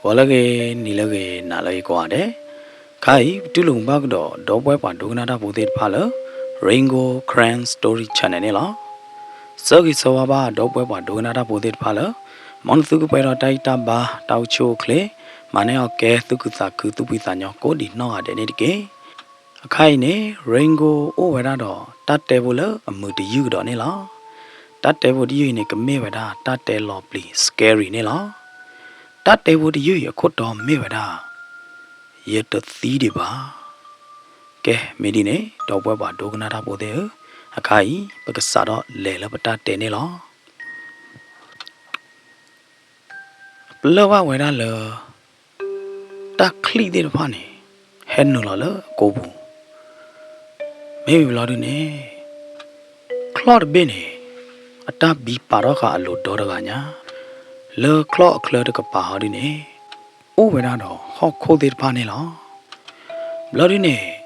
ဂီၤလၢအဂ့ၤ, နံၤလၢအဂ့ၤ, နၤလၢအဂ့ၤကိးဂၤဒဲး. ခါအံၤ ပတူၢ်လိာ်မုာ်ဘၣ်ကဒီး ဒီပုၢ်ဝဲၢ်ပှၤဒိကနၣ်တၢ်ဖိသ့ၣ်တဖၣ်လၢ Rain Gold Karen Story Channel န့ၣ်လီၤ. ဆၢဂ့ၤဆၢဝါဘၣ် ဒီပုၢ်ဝဲၢ်ပှၤဒိကနၣ်တၢ်ဖိသ့ၣ်တဖၣ်လၢ မ်နသုကပှဲၤဒီးတၢ်ဂံၢ်တၢ်ဘါ တၢ်အိၣ်ဆူၣ်အိၣ်ချ့, မၤန့ၢ်အီၣ်ကဲ သူၣ်ခုသးခု သူၣ်ဖှံသးညီ ကိးဒံးနီၢ်ဂၤဒဲးန့ၣ်တက့ၢ်. အခါအံၤန့ၣ် Rain Gold အိၣ်ဝဲဒၣ်ဒီး တၢ်တဲဖိလၢအမုာ်တယုၢ်ကဒီးန့ၣ်လီၤ. တၢ်တဲဖိတယုၢ်အံၤန့ၣ် ကမ့ၢ်ဝဲဒၣ် တၢ်တဲလီၤပျံၤ scary န့ၣ်လီၤ. တၢ်တဲဖိတယုၢ်အံၤအခိၣ်တီမ့ၢ်ဝဲဒၣ် ယတသံဒံးဘၣ်. ကဲ မ့ၢ်ဒ်န့ၣ် ဒီပုၢ်ဝဲၢ်ပှၤဒိကနၣ်တၢ်ဖိသ့ၣ်ဧၢ, အခါအံၤ ပကစးထီၣ်လဲၤလၢပတၢ်တဲန့ၣ်လီၤ. ပလၢၢ်ဘၣ်ဝဲဒၣ်လၢ တၢ်ချံၣ်သ့ၣ်တဖၣ်န့ၣ် ဟဲနုာ်လီၤလၢအကိာ်ပူၤ, မ့ၢ်ဝံၤဘျီဒုန့ၣ် ချီၣ်တဘ့ၣ်န့ၣ် အတၢ်ဘံပာ်ထီၣ်ဃာ်အလိၤဒီတဂၤညါ, လၢချီၣ်အချၢတကပၤဟီဒုန့ၣ် အိၣ်ဝဲဒၣ်ဒီးဟီၣ်ခိၣ်သ့ၣ်တဖၣ်န့ၣ်လီၤ. ဘျီဒုန့ၣ်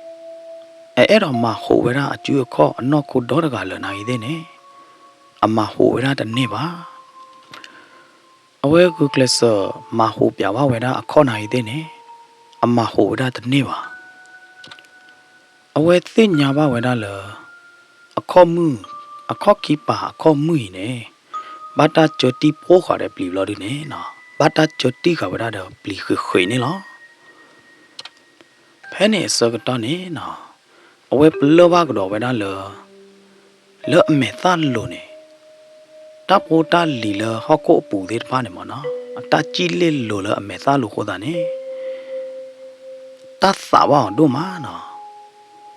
အအဲၣ်ဒိးမၤဟူးဝဲဒၣ်အစုအခီၣ်အနီၢ်ခိဒီတဂၤလၢၤနာ်ဂ့ၤသ့ၣ်န့ၣ် အမၤဟူးဝဲဒၣ်တန့ၢ်ဘၣ်. အဝဲဂုာ်ကျဲးစၢးမၤဟူးပၠးဘၣ်ဝဲဒၣ်အခီၣ်နာ်ဂ့ၤသ့ၣ်န့ၣ် အမၤဟူးဝဲဒၣ်တန့ၢ်ဘၣ်. အဝဲသ့ၣ်ညါဘၣ်ဝဲဒၣ်လၢ အခီၣ်မုၢ်, အခီၣ်ခံပၤအခီၣ်မုၢ်အံၤန့ၣ် ဘၣ်တၢ်စၢတံၢ်ဖိဃာ်ဒီးပျံၤဘျီဒုန့ၣ် ဘၣ်တၢ်စၢတံၢ်ဃာ်ဝဲဒၣ်ဒီးပျံၤဃ့ၢ်ဃ့ၢ်န့ၣ်လီၤ. ဖဲန့ၣ်အဆၢကတီၢ်န့ၣ် အဝဲပလၢၢ်ဘၣ်ကဒီးဝဲဒၣ်လၢ လၢအမဲာ်သၣ်လိၤန့ၣ် တၢ်ဖိတၢ်လံၤလၢဟီၣ်ခိၣ်အပူၤသ့ၣ်တဖၣ်န့ၣ်မ့ၢ်နီၤ အတၢ်စံၣ်လ့ၣ်လိၤလၢအမဲာ်သၣ်လိၤအဃိသတးန့ၣ် တၢ်သးဘၣ်အီၤဒိၣ်မးနီၤ.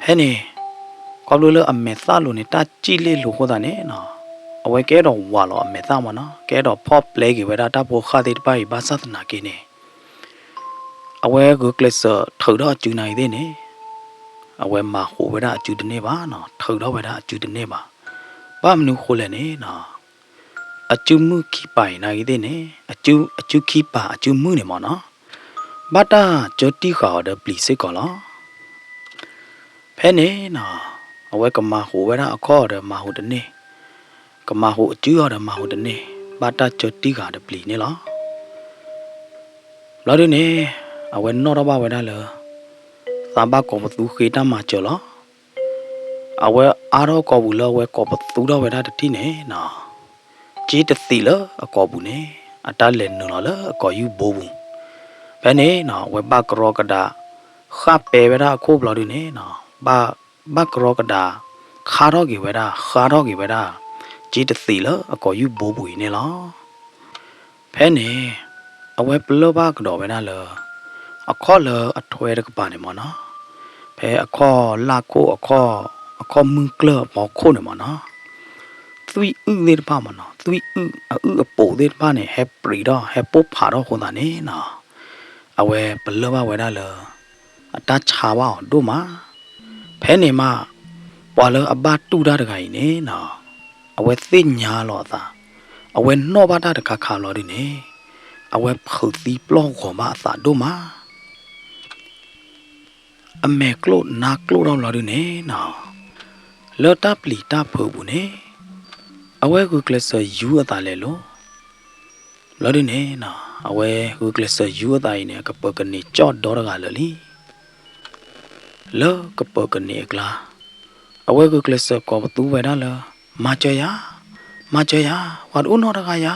ဖဲန့ၣ် ခီဖျိလၢအမဲာ်သၣ်လိၤန့ၣ် တၢ်စံၣ်လ့ၣ်လိၤအဃိသတးန့ၣ်နီၤ အဝဲကအဲၣ်ဒိးဝးလီၤအမဲာ်သၣ်မ့ၢ်နီၤ ကအဲၣ်ဒိးဖီၣ်ပျဲက့ၤဝဲဒၣ်တၢ်ဖိဃၢ်သ့ၣ်တဖၣ်အံၤ ဘၣ်ဆၣ်သနာ်က့န့ၣ် အဝဲဂုာ်ကျဲးစၢးထုးထီၣ်အစုနာ်ဂ့ၤသ့ၣ်န့ၣ် အဝဲမၤဟူးဝဲဒၣ်အစုတန့ၢ်ဘၣ်နီၤ ထုးထီၣ်ဝဲဒၣ်အစုတန့ၢ်ဘၣ်. ဘၣ်မနုၤဃိလဲၣ်န့ၣ်နီၤ အစုမုၢ်ခံပၤအံၤနာ်ဂ့ၤသ့ၣ်န့ၣ် အစုခံပၤအစုမုၢ်န့ၣ်မ့ၢ်နီၤ ဘၣ်တၢ်စၢတံၢ်ဃာ်အီၤဒီးပျံၤစ့ၢ်ကီးလီၤ. ဖဲန့ၣ်နီၤ အဝဲကမၤဟူးဝဲဒၣ်အခီၣ်အီၤဒီးမၤဟူးတန့ၢ် ကမၤဟူးအစုအီၤဒီးမၤဟူးတန့ၢ် ဘၣ်တၢ်စၢတံၢ်ဃာ်ဒီးပျံၤန့ၣ်လီၤ. ဘျီဒုန့ၣ် အဝဲနီၣ်ထီၣ်ဘၣ်ဝဲဒၣ်လၢ သးဘၣ်ကိးပသူဃ့တၢ်မၤစၢၤလီၤ. အဝဲအါထီၣ်ကိာ်ပူၤလၢအဝဲကိးပသူထီၣ်ဝဲဒၣ်တထံၣ်န့ၣ်နီၤ စ့တသံးလၢအကိာ်ပူၤန့ၣ် အတၢ်လဲၤနုာ်လီၤလၢအကိာ်ယူၢ်ဘိပူၤ. ဖဲန့ၣ်နီၤ အဝဲဘၣ်ကရီကဒါ ဃၣ်ပဲဝဲဒၣ်အခိၣ်ဘျီဒုန့ၣ်နီၤ ဘၣ်, ဘၣ်ကရီကဒါ ခါထီၣ်က့ၤဝဲဒၣ် ဃါထီၣ်က့ၤဝဲဒၣ် စ့တသံးလၢအကိာ်ယူၢ်ဘိပူၤအံၤန့ၣ်လီၤ. ဖဲန့ၣ် အဝဲပလၢၢ်ဘၣ်ကဒီးဝဲဒၣ်လၢ အခီၣ်လၢအထွဲတကပၤန့ၣ်မ့ၢ်နီၤ ဖဲအခီၣ်လၢ်ခိၣ် အခီၣ်မုၢ်ကျၢၢ်အဖီခိၣ်န့ၣ်မ့ၢ်နီၤ သွံၣ်အုၣ်သ့ၣ်တဖၣ်မ့ၢ်နီၤ သွံၣ်အုၣ်အုၣ်အပိာ်သ့ၣ်တဖၣ်န့ၣ် ဟဲပြံးထီၣ် ဟဲပိၢ်ဖးထီၣ်အဃိသတးန့ၣ်နီၤ အဝဲပလၢၢ်ဘၣ်ဝဲဒၣ်လၢ အတၢ်ဆါဘၣ်အီၤဒိၣ်မး. ဖဲန့ၣ်မး ပှၤလၢအဘၣ်တူၢ်တၢ်တဂၤအံၤန့ၣ်နီၤ အဝဲသ့ၣ်ညါလီၤအသး အဝဲနီၣ်ဘၣ်တၢ်တခါခါဘျီဒုန့ၣ် အဝဲဖုးသံပျီၢ်ဂီၤဘၣ်အသးဒိၣ်မး အမဲာ်ကျိၣ်နါကျိၣ်ထီၣ်ဘျီဒုန့ၣ်နီၤ လၢတၢ်ပျံၤတၢ်ဖုးအပူၤန့ၣ် အဝဲဂုာ်ကျဲးစၢးယူၤအသးလဲၤလိၤ ဘျီဒုန့ၣ်နီၤ အဝဲဂုာ်ကျဲးစၢးယူၤအသးအံၤန့ၣ် အကပၢၤကန့ၢ်ကၠီၣ်ဒီတဂၤလၢာ်လံ လၢကပၢၤကန့ၢ်အကျါ အဝဲဂုာ်ကျဲးစၢးကိးပသူဝဲဒၣ်လၢ မၤစၢၤယၤ, မၤစၢၤယၤ, ပှၤတအိၣ်နီတဂၤယၤ,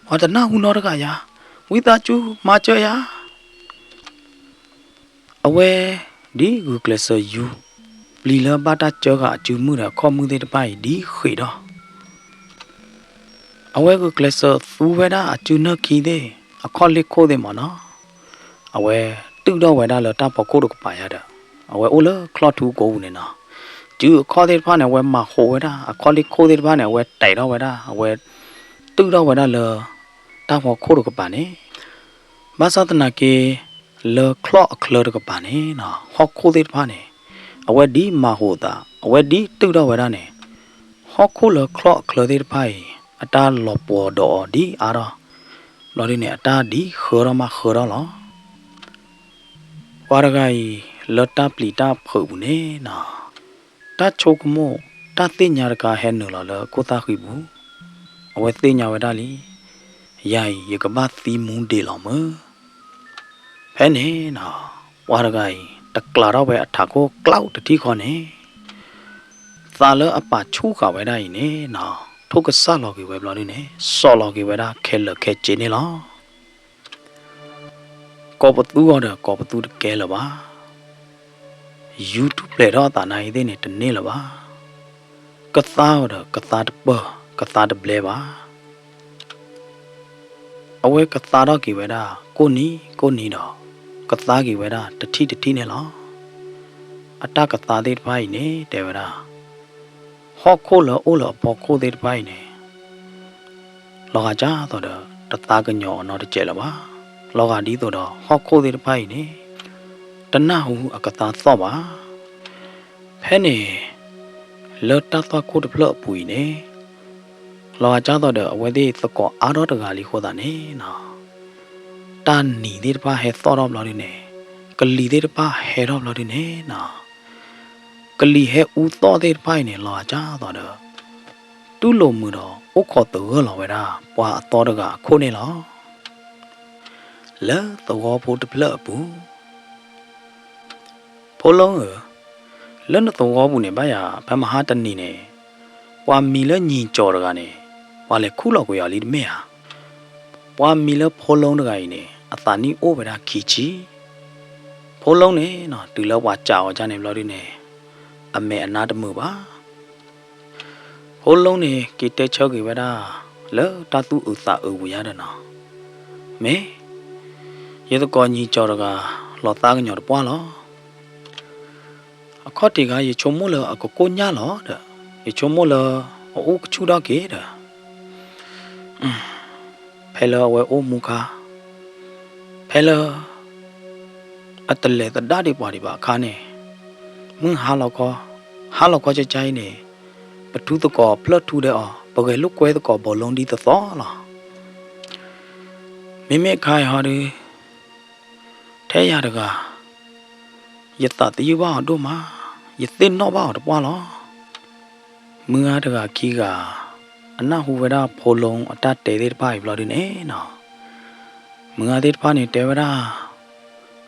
ပှၤတနၢ်ဟူနီတဂၤယၤ, ဝံသးစူၤ မၤစၢၤယၤ. အဝဲ ဒ်ဂုာ်ကျဲးစၢးယူၤ ပျံၤလၢဘၣ်တၢ်စၢဃာ်အစုမုၢ်ဒီးအခီၣ်မုၢ်သ့ၣ်တဖၣ်အံၤ ဒ်ဃ့ၢ်ဒီး အဝဲဂုာ်ကျဲးစၢးသူဝဲဒၣ်အစုနၢၢ်ခံသ့ၣ် အခီၣ်လ့ၢ်ခိၣ်သ့ၣ်မ့ၢ်နီၤ, အဝဲတုၢ်ထီၣ်ဝဲဒၣ်လၢတၢ်ဖီခိၣ်တကပၤယါဒီး အဝဲအိၣ်လၢချီၣ်ထူကိးပူၤန့ၣ်နီၤ, စုအခီၣ်သ့ၣ်တဖၣ်န့ၣ် အဝဲမၤဟူးဝဲဒၣ် အခီၣ်လ့ၢ်ခိၣ်သ့ၣ်တဖၣ်န့ၣ် အဝဲတဲာ်ထီၣ်ဝဲဒၣ် အဝဲတုၢ်ထီၣ်ဝဲဒၣ်လၢ တၢ်ဖီခိၣ်တကပၤန့ၣ် ဘၣ်ဆၣ်သနာ်က့ လၢချီၣ်အချၢတကပၤန့ၣ်နီၤ ဟီၣ်ခိၣ်သ့ၣ်တဖၣ်န့ၣ် အဝဲဒ်မၤဟူးအသး အဝဲဒ်တုၢ်ထီၣ်ဝဲဒၣ်န့ၣ် ဟီၣ်ခိၣ်လၢချီၣ်အချၢသ့ၣ်တဖၣ်အံၤ အတၢ်လီၤပှီၤဒီးအီၤဒ်အါထီၣ် ဘျီဒ်န့ၣ် အတၢ်ဒ်ဃၢထီၣ်မးဃၢထီၣ်လီၤ. ပှၤတဂၤအံၤ လၢတၢ်ပျံၤတၢ်ဖုးပူၤန့ၣ်နီၤ တၢ်ဆိကမိၣ် တၢ်သ့ၣ်ညါတခါဟဲနုာ်လီၤလၢအခိၣ်သၣ်ဃံပူၤ, အဝဲသ့ၣ်ညါဝဲဒၣ်လံ, ယၤအံၤ ယကဘၣ်သံမူဒံးလီၤမၢ်. ဖဲန့ၣ်နီၤ, ပှၤတဂၤအံၤ တကျးထီၣ်ဝဲအထးခိၣ်ကျီတထံၣ်ဃီန့ၣ်, သးလၢအပာ်ဆူၣ်ဃာ်ဝဲဒၣ်အံၤန့ၣ်နီၤ, ထိၣ်ကစၢ်လီၤက့ၤဝဲဘျီဒုန့ၣ် စိာ်လီၤက့ၤဝဲဒၣ်ခဲလၢာ်ခဲဆ့န့ၣ်လီၤ. ကိးပသူအီၤဒီးကိးပသူတကဲလၢၤဘၣ်. ယူၤထူၣ်ဖျဲးထီၣ်အသးနါအံၤသ့ၣ်န့ၣ်တန့ၢ်လၢၤဘၣ်. ကသါအီၤဒီးကသါတပၢၢ် ကသါတဘျဲဘၣ်. အဝဲကသါထီၣ်က့ၤဝဲဒၣ် ကိၢ်နံၤကိၢ်နံၤဒီး ကသါက့ၤဝဲဒၣ်တထံၣ်တထံၣ်န့ၣ်လီၤ. အတၢ်ကသါသ့ၣ်တဖၣ်အံၤန့ၣ် တဲဝဲဒၣ် ဟီၣ်ခိၣ်လၢအိၣ်လၢအဖီခိၣ်သ့ၣ်တဖၣ်အံၤန့ၣ် လီၤဂာ်ဒ်သိးဒီး တသါကညီၤအီၤနီတစဲးလၢၤဘၣ်. လီၤဂာ်ဒ်သိးဒီး ဟီၣ်ခိၣ်သ့ၣ်တဖၣ်အံၤန့ၣ် တနၢ်ဟူအကသါသီၣ်ဘၣ်. ဖဲန့ၣ် လၢတၢ်သွၣ်ခိၣ်တဖျၢၣ်အပူၤအံၤန့ၣ် လီၤဂာ်ဒ်သိးဒီး အဝဲသ့ၣ်သကိးအါထီၣ်တဂၤလံအဃိသတးန့ၣ်နီၤ, တၢ်နံၤသ့ၣ်တဖၣ်ဟဲသီၣ်ထီၣ်ဘျီဒုန့ၣ်, ကလံၤသ့ၣ်တဖၣ်ဟဲထီၣ်ဘျီဒုန့ၣ်နီၤ, ကလံၤဟဲအူသီၣ်သ့ၣ်တဖၣ်အံၤန့ၣ် လီၤဂာ်ဒ်သိးဒီး တူၢ်လိာ်မုာ်ဒီးအိၣ်ခိးသဂၢၢ်လီၤဝဲဒၣ် ပှၤအသီတဂၤအခိၣ်န့ၣ်လီၤ. လၢသဝီဖိတဖျၢၣ်အပူၤ ဖိလီဧၢ, လၢနသဝီပူၤန့ၣ် ဘၣ်ယၤ ဖဲမဟါတနံၤန့ၣ် ပှၤမံၤလၢညီကၠီၤတဂၤန့ၣ် ပှၤလဲၤခူၣ်လီၤကွံာ်အီၤလံတမ့ၢ်ဧါ. ပှၤမံၤလၢဖိလီတဂၤအံၤန့ၣ် အသးနံၣ်အိၣ်ဝဲဒၣ်ခံဆံ. ဖိလီန့ၣ်နီၤ တုၤလၢပှၤစံးအီၤဒ်န့ၣ်ဘျီဒုန့ၣ် အမဲာ်အနါတမုာ်ဘၣ်. ဖိလီန့ၣ် က့ၤတဲဆၢက့ၤဝဲဒၣ် လၢတၢ်သူၣ်အုးသးအုးပူၤညါဒီးနီၤ, မ့ၢ် ယသကိးညီကၠီၤတဂၤ လီၤသးကညီၤတပှၢ်လီၤ. အခီၣ်ထံးခါ ယဆိကမိၣ်လၢအကကိၢ်ညၣ်လီၤဒီး ယဆိကမိၣ်လၢအအိၣ်ကဆူၣ်ထီၣ်က့ၤဒီး ဖဲလၢအဝဲအိၣ်မူခါ ဖဲလၢ အတလဲၤသဒၣ်ဒံးပှၤဒံးဘၣ်အခါန့ၣ်, မုၢ်ဟါလီၤခီ, ဟါလီၤခီကၠကၠအံၤန့ၣ်, ပထူသကိးဖျၢၣ်ထူဒဲးအီၤ, ပဂဲၤလိာ်ကွဲသကိးဘီလိဒ်သိးသိးလီၤ. မ့မ့ၢ်အခါအံၤဟီဒု ထဲယၤတဂၤ ယသးသယုၢ်ဘၣ်အီၤဒိၣ်မး, ယသ့ၣ်နီၣ်ဘၣ်အီၤတပှၢ်လီၤ. မုၢ်ဂၤတဂၤခံဂၤ အနၢ်ဟူဝဲဒၣ်ဖိလီအတၢ်တဲသ့ၣ်တဖၣ်အံၤဘျီဒုန့ၣ်နီၤ, မုၢ်ဂၤသ့ၣ်တဖၣ်န့ၣ်တဲဝဲဒၣ်,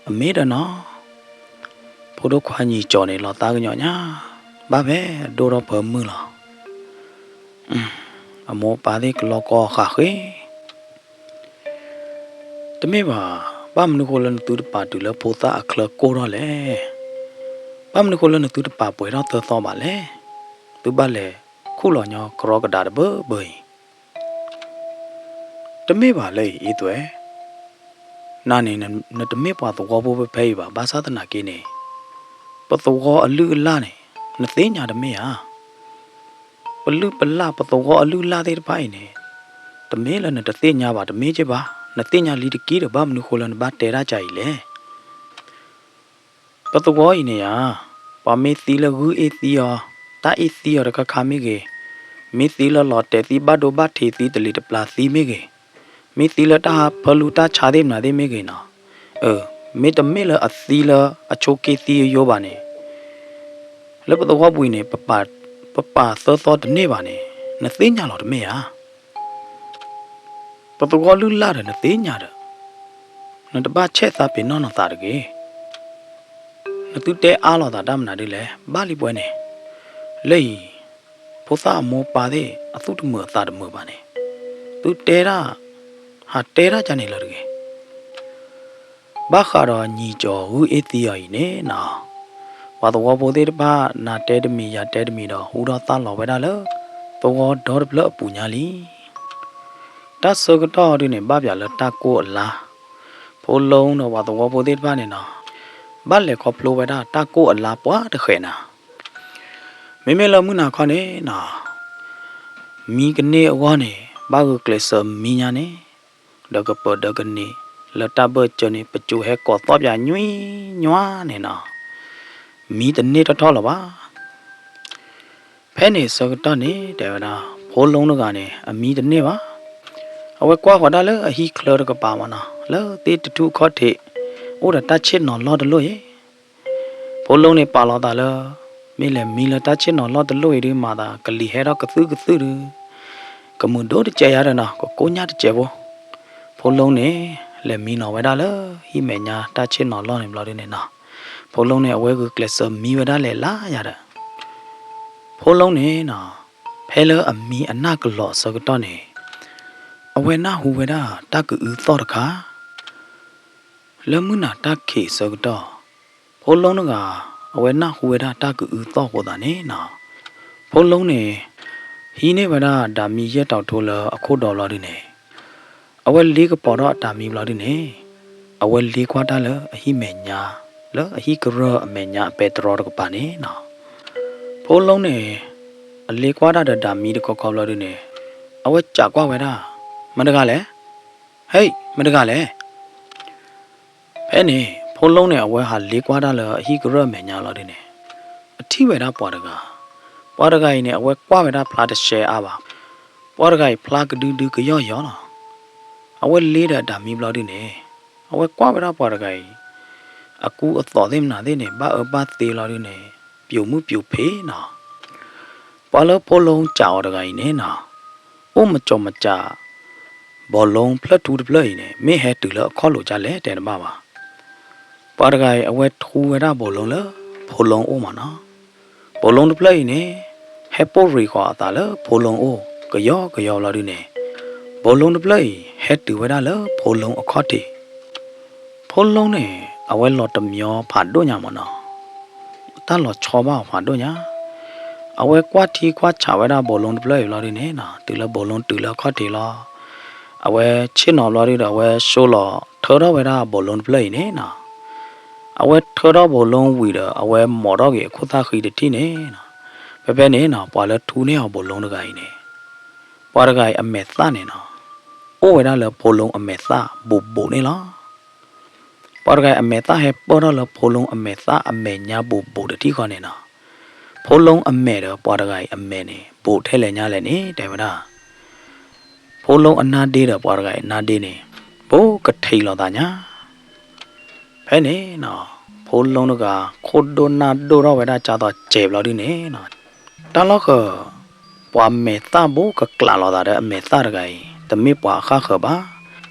အမ့ၢ်ဒီးနီၤ, ဖိဒိၣ်ခွါညီကၠီၤန့ၣ် လီၤသးကညီၤညါ, ဘၣ်ဖဲအဒိၣ်ထီၣ်ပၢမုၢ်လီၤ. အမိၢ်အပၢ်သ့ၣ်ကလီကီအဃၣ်ဃ့ တမ့ၢ်ဘၣ်, ဘၣ်မနုၤဃိလၢနသုတပာ်တုၤလၢဖိသၣ်အချၢကိၢ်ထီၣ်လဲၣ်. ဘၣ်မနုၤဃိလၢနသုတပာ်ပှဲၤထီၣ်သၢသီဘၣ်လဲၣ်. သုဘၣ်လဲၤခူၣ်လီၤညီကရီကဒါတဘၢဘၢအံၤ. တမ့ၢ်ဘၣ်လၢအံၤအသွဲ, နၤန့ၣ် နတမ့ၢ်ပှၤသဝီဖိဖဲဖဲအံၤဘၣ်. ဘၣ်ဆၣ်သနာ်က့န့ၣ်, ပသဝီအလုၢ်အလၢ်န့ၣ် နသ့ၣ်ညါတမ့ၢ်ဧါ. ပလုၢ်ပလၢ် ပသဝီအလုၢ်အလၢ်သ့ၣ်တဖၣ်အံၤန့ၣ်, တမ့ၢ်လၢနတသ့ၣ်ညါဘၣ် တမ့ၢ်က့ဘၣ်. နသ့ၣ်ညါလံတက့ၢ်ဒီး ဘၣ်မနုၤဃိလၢနဘၣ်တဲဒၣ်ကါအံၤလဲၣ်. ပသဝီအံၤန့ၣ်ဧါ, ပှၤမ့ၢ်သံလၢဂုၢ်အ့ၣ်သံအီၤ, တၢ်အ့ၣ်သံအီၤတခါခါမ့ၢ်ဂ့ၤ, မ့ၢ်သံလၢလီၤတဲာ်သံ ဘၣ်ဒိဘၣ်ထံးသံ တလံၤတပျၢ်သံမ့ၢ်ဂ့ၤ, မ့ၢ်သံလၢတၢ်ဟးဖၢလူတၢ်ဆါသ့ၣ်မနုၤသ့ၣ်မ့ၢ်ဂ့ၤနီၤ, အၢ, မ့တမ့ၢ်လၢအသံလၢအဆိးက့သံယိယိဘၣ်န့ၣ်, လၢပသဝီပူၤအံၤန့ၣ် ပပာ်သၢသီတန့ၢ်ဘၣ်န့ၣ်, နသ့ၣ်ညါလီၤတမ့ၢ်ဧါ. ပသဝီလုၢ်လၢ်ဒီးနသ့ၣ်ညါဒီး, နတဘၣ်ဆဲးသးပ့ၤနီၣ်နသးတဂ့ၤ. နသုတဲအါလိာ်သးတၢ်မနုၤဒ်လဲၣ်. ဘၣ်လံပှဲၤန့ၣ်, လၢအံၤ, ဖိသၣ်အမိၢ်ပၢ်သ့ၣ် အသူၣ်တမုာ်အသးတမုာ်ဘၣ်န့ၣ်, သုတဲဒၣ်, ဟးတဲဒၣ်ကါန့ၣ်လၢတဂ့ၤ. ဘၣ်ဃးဒီးညီကၠီၤဂုၢ်အ့ၣ်သံအီၤအံၤန့ၣ်နီၤ, ပှၤသဝီဖိသ့ၣ်တဖၣ် နၤတဲတမံၤ ယၤတဲတမံၤဒီး ဟူထီၣ်သါလီၤဝဲဒၣ်လၢ သဝီဒီတဖျၢၣ်အပူၤညါလံ. တၢ်ဆၢကတီၢ်ဒုန့ၣ် ဘၣ်ပၠးလၢတၢ်ကိၢ်အလါ, ဖိလီဒီးပှၤသဝီဖိသ့ၣ်တဖၣ်န့ၣ်နီၤ, ဘၣ်လဲၤခီဖျိဝဲဒၣ်တၢ်ကိၢ်အလါပှၤတဃဲးနၤ. မ့မ့ၢ်လၢမုၢ်နၤခီန့ၣ်နီၤ, မံကန့ၢ်အဂီၢ်န့ၣ် ဘၣ်ဂုာ်ကျဲးစၢးမံညါန့ၣ်, ဒီးကပၢၤဒီးကန့ၢ် လၢတၢ်ဘၢၣ်စၢၤန့ၣ် ပစိၤဟဲကိးသီၣ်ပၠးညွံညွါန့ၣ်နီၤ, မံတန့ၢ်ထီၣ်ထီၣ်လၢၤဘၣ်. ဖဲန့ၣ်ဆၢကတီၢ်န့ၣ် တဲဝဲဒၣ် ဖိလီတဂၤန့ၣ် အမံတန့ၢ်ဘၣ်. အဝဲကွၢ်ဃီၤဒၣ်လၢအဟံၣ်ချၢတကပၤမနီၤ လၢသ့ၣ်တထူၣ်ခီၣ်ထံး အိၣ်ဒီးတၢ်ဆ့ၣ်နီၤလီၢ်တလိၣ်အံၤ, ဖိလီန့ၣ်ပာ်လီၤသးလၢ မ့ၢ်လဲၤမံလၢတၢ်ဆ့ၣ်နီၤလီၢ်တလိၣ်အံၤဒုး မၤသးကလံၤဟဲထီၣ်ကသုၣ်ကသုၣ်ဒုး ကမုာ်ဒိၣ်တစဲးယါဒီးနီၤ ကကိညၢ်တစဲးဖိ. ဖိလီန့ၣ် လဲၤမံနီၤဝဲဒၣ်လၢဟံၣ်မဲာ်ညါတၢ်ဆ့ၣ်နီၤလီၢ်န့ၣ်ဘျီဒုန့ၣ်နီၤ, ဖိလ့န့ၣ် အဝဲဂုာ်ကျဲးစၢးမံဝဲဒၣ်လဲၤလၢယၤဒီး ဖိလ့န့ၣ်နီၤ, ဖဲလၢအမံအနၢ်ကလီၤအဆၢကတီၢ်န့ၣ်, အဝဲနၢ်ဟူဝဲဒၣ်တၢ်ကအုသီၣ်တခါ လၢမုၢ်နၤတၢ်ခံးအဆၢကတီၢ်, ဖိလ့တဂၤ အဝဲနၢ်ဟူဝဲဒၣ်တၢ်ကအုသီၣ်အဃိသတးန့ၣ်နီၤ, ဖိလ့န့ၣ် ဟံးန့ၢ်ဝဲဒၣ်ဒၤမံယဲၢ်တီၤထိလၢအခိၣ်ဒီဘျီဒုန့ၣ်, အဝဲလ့ကပီၤထီၣ်အတၢ်မံဘျီဒုန့ၣ်, အဝဲလ့ကွၢ်တၢ်လၢအဟံၣ်မဲာ်ညါ, လၢအဟံၣ်ကရၢၢ်အမဲာ်ညါအပဲတြီတကပၤန့ၣ်နီၤ, ဖိလ့န့ၣ် အလ့ကွၢ်တၢ်ဒီးဒၤမံတခီခီဘျီဒုန့ၣ်, အဝဲစံးကွၢ်ဝဲဒၣ်, မတၤတဂၤလဲၣ်, ဟဲ, မတၤတဂၤလဲၣ် ဖဲန့ၣ် ဖိလ့န့ၣ် အဝဲဟးလ့ကွၢ်တၢ်လၢအဟံၣ်ကရၢၢ်အမဲာ်ညါလီၤဒုန့ၣ်, အထံၣ်ဝဲဒၣ်ပှၤတဂၤ, ပှၤတဂၤအံၤန့ၣ် အဝဲကွၢ်ဝဲဒၣ်ဖျါတရှဲအါဘၣ်, ပှၤတဂၤအံၤဖျါကဒုဒုကယီၢ်ယီၢ်လီၤ, အဝဲလ့ဒီးဒၤမံဘျီဒုန့ၣ်, အဝဲကွၢ်ဝဲဒၣ်ပှၤတဂၤအံၤ, အကူအသိးသ့ၣ်မနုၤသ့ၣ်န့ၣ် ဘၣ်အၢဘၣ်သီလီၤဒုန့ၣ်, ပျိာ်မုၣ်ပျိာ်ဖံးနီၤ ပှၤလၢဖိလ့စံးအီၤတဂၤအံၤန့ၣ်နီၤ, အိၣ်မၤကၠီၤမၤကၠး, ဘီလ့ဖျၢၣ်ထူတဖျၢၣ်အံၤန့ၣ် မ့ၢ်ဟဲတုၤလၢအခီၣ်လိၤဒ်လဲၣ်တဲတဘၣ်ဘၣ်. ပှၤတဂၤအံၤ အဝဲထူဝဲဒၣ်ဘီလ့လၢဖိလ့အိၣ်မးနီၤ. ဘီလ့တဖျၢၣ်အံၤန့ၣ် ဟဲပိာ်ရံၣ်ဃီၤအသးလၢဖိလ့အိၣ် ကယီကယီဘျီဒုန့ၣ်, ဘီလ့တဖျၢၣ်အံၤ ဟဲတုၤဝဲဒၣ်လၢဖိလ့အခီၣ်ထံး ဖိလ့န့ၣ် အဝဲလီၤတမံၤဖးဒိၣ်ညါမးနီၤ, တၢ်လီၤဆီဘၣ်အီၤဖးဒိၣ်ညါ. အဝဲကွၢ်ထံကွၢ်ဆးဝဲဒၣ်ဘီလ့တဖျၢၣ်အံၤဘျီဒုန့ၣ်နီၤ, တုၤလၢဘီလ့တုၤလၢအခီၣ်ထံးလီၤ. အဝဲဆ့ၣ်နီၤဘျီဒုဒီး အဝဲဆိလီၤထၢထီၣ်ဝဲဒၣ်ဘီလ့တဖျၢၣ်အံၤန့ၣ်နီၤ. အဝဲထၢထီၣ်ဘီလ့ဝံၤဒီး အဝဲမိာ်ထီၣ်က့ၤအခိၣ်သၣ်ဃံတထံၣ်န့ၣ်နီၤ. ဖဲဖဲန့ၣ်နီၤ ပှၤလၢထူန့ၢ်အီၤဘီလ့တဂၤအံၤန့ၣ် ပှၤတဂၤအံၤအမဲာ်သၣ်န့ၣ်နီၤ, အိၣ်ဝဲဒၣ်လၢဖိလ့အမဲာ်သၣ်ဘူးဘူးန့ၣ်လီၤ. ပှၤတဂၤအံၤအမဲာ်သၣ်ဟဲပၢၢ်ထီၣ်လၢဖိလ့အမဲာ်သၣ်အမဲာ်ညါဘူးဘူးတထံၣ်ဃီန့ၣ်နီၤ, ဖိလ့အမဲာ်ဒီးပှၤတဂၤအံၤအမဲာ်န့ၣ် ဘူးထဲလဲၣ်ညါလဲၣ်န့ၣ် တဲဝဲဒၣ် ဖိလ့အနါဒ့ဒီးပှၤတဂၤအံၤနါဒ့န့ၣ် ဘူးကထံးလိာ်သးညါ. ဖဲန့ၣ်နီၤ ဖိလ့တဂၤ ခိၣ်ဒိၣ်နၢ်ဒိၣ်ထီၣ်ဝဲဒၣ်ကၢ်သိးစဲးဘျီဒုန့ၣ်နီၤ, တၢ်လီၢ်ဃၢၤ ပှၤမဲာ်သၣ်ဘူးကကျးလိာ်သးဒီးအမဲာ်သၣ်တဂၤအံၤ တမ့ၢ်ပှၤအဃၣ်ဃၢၤဘၣ်.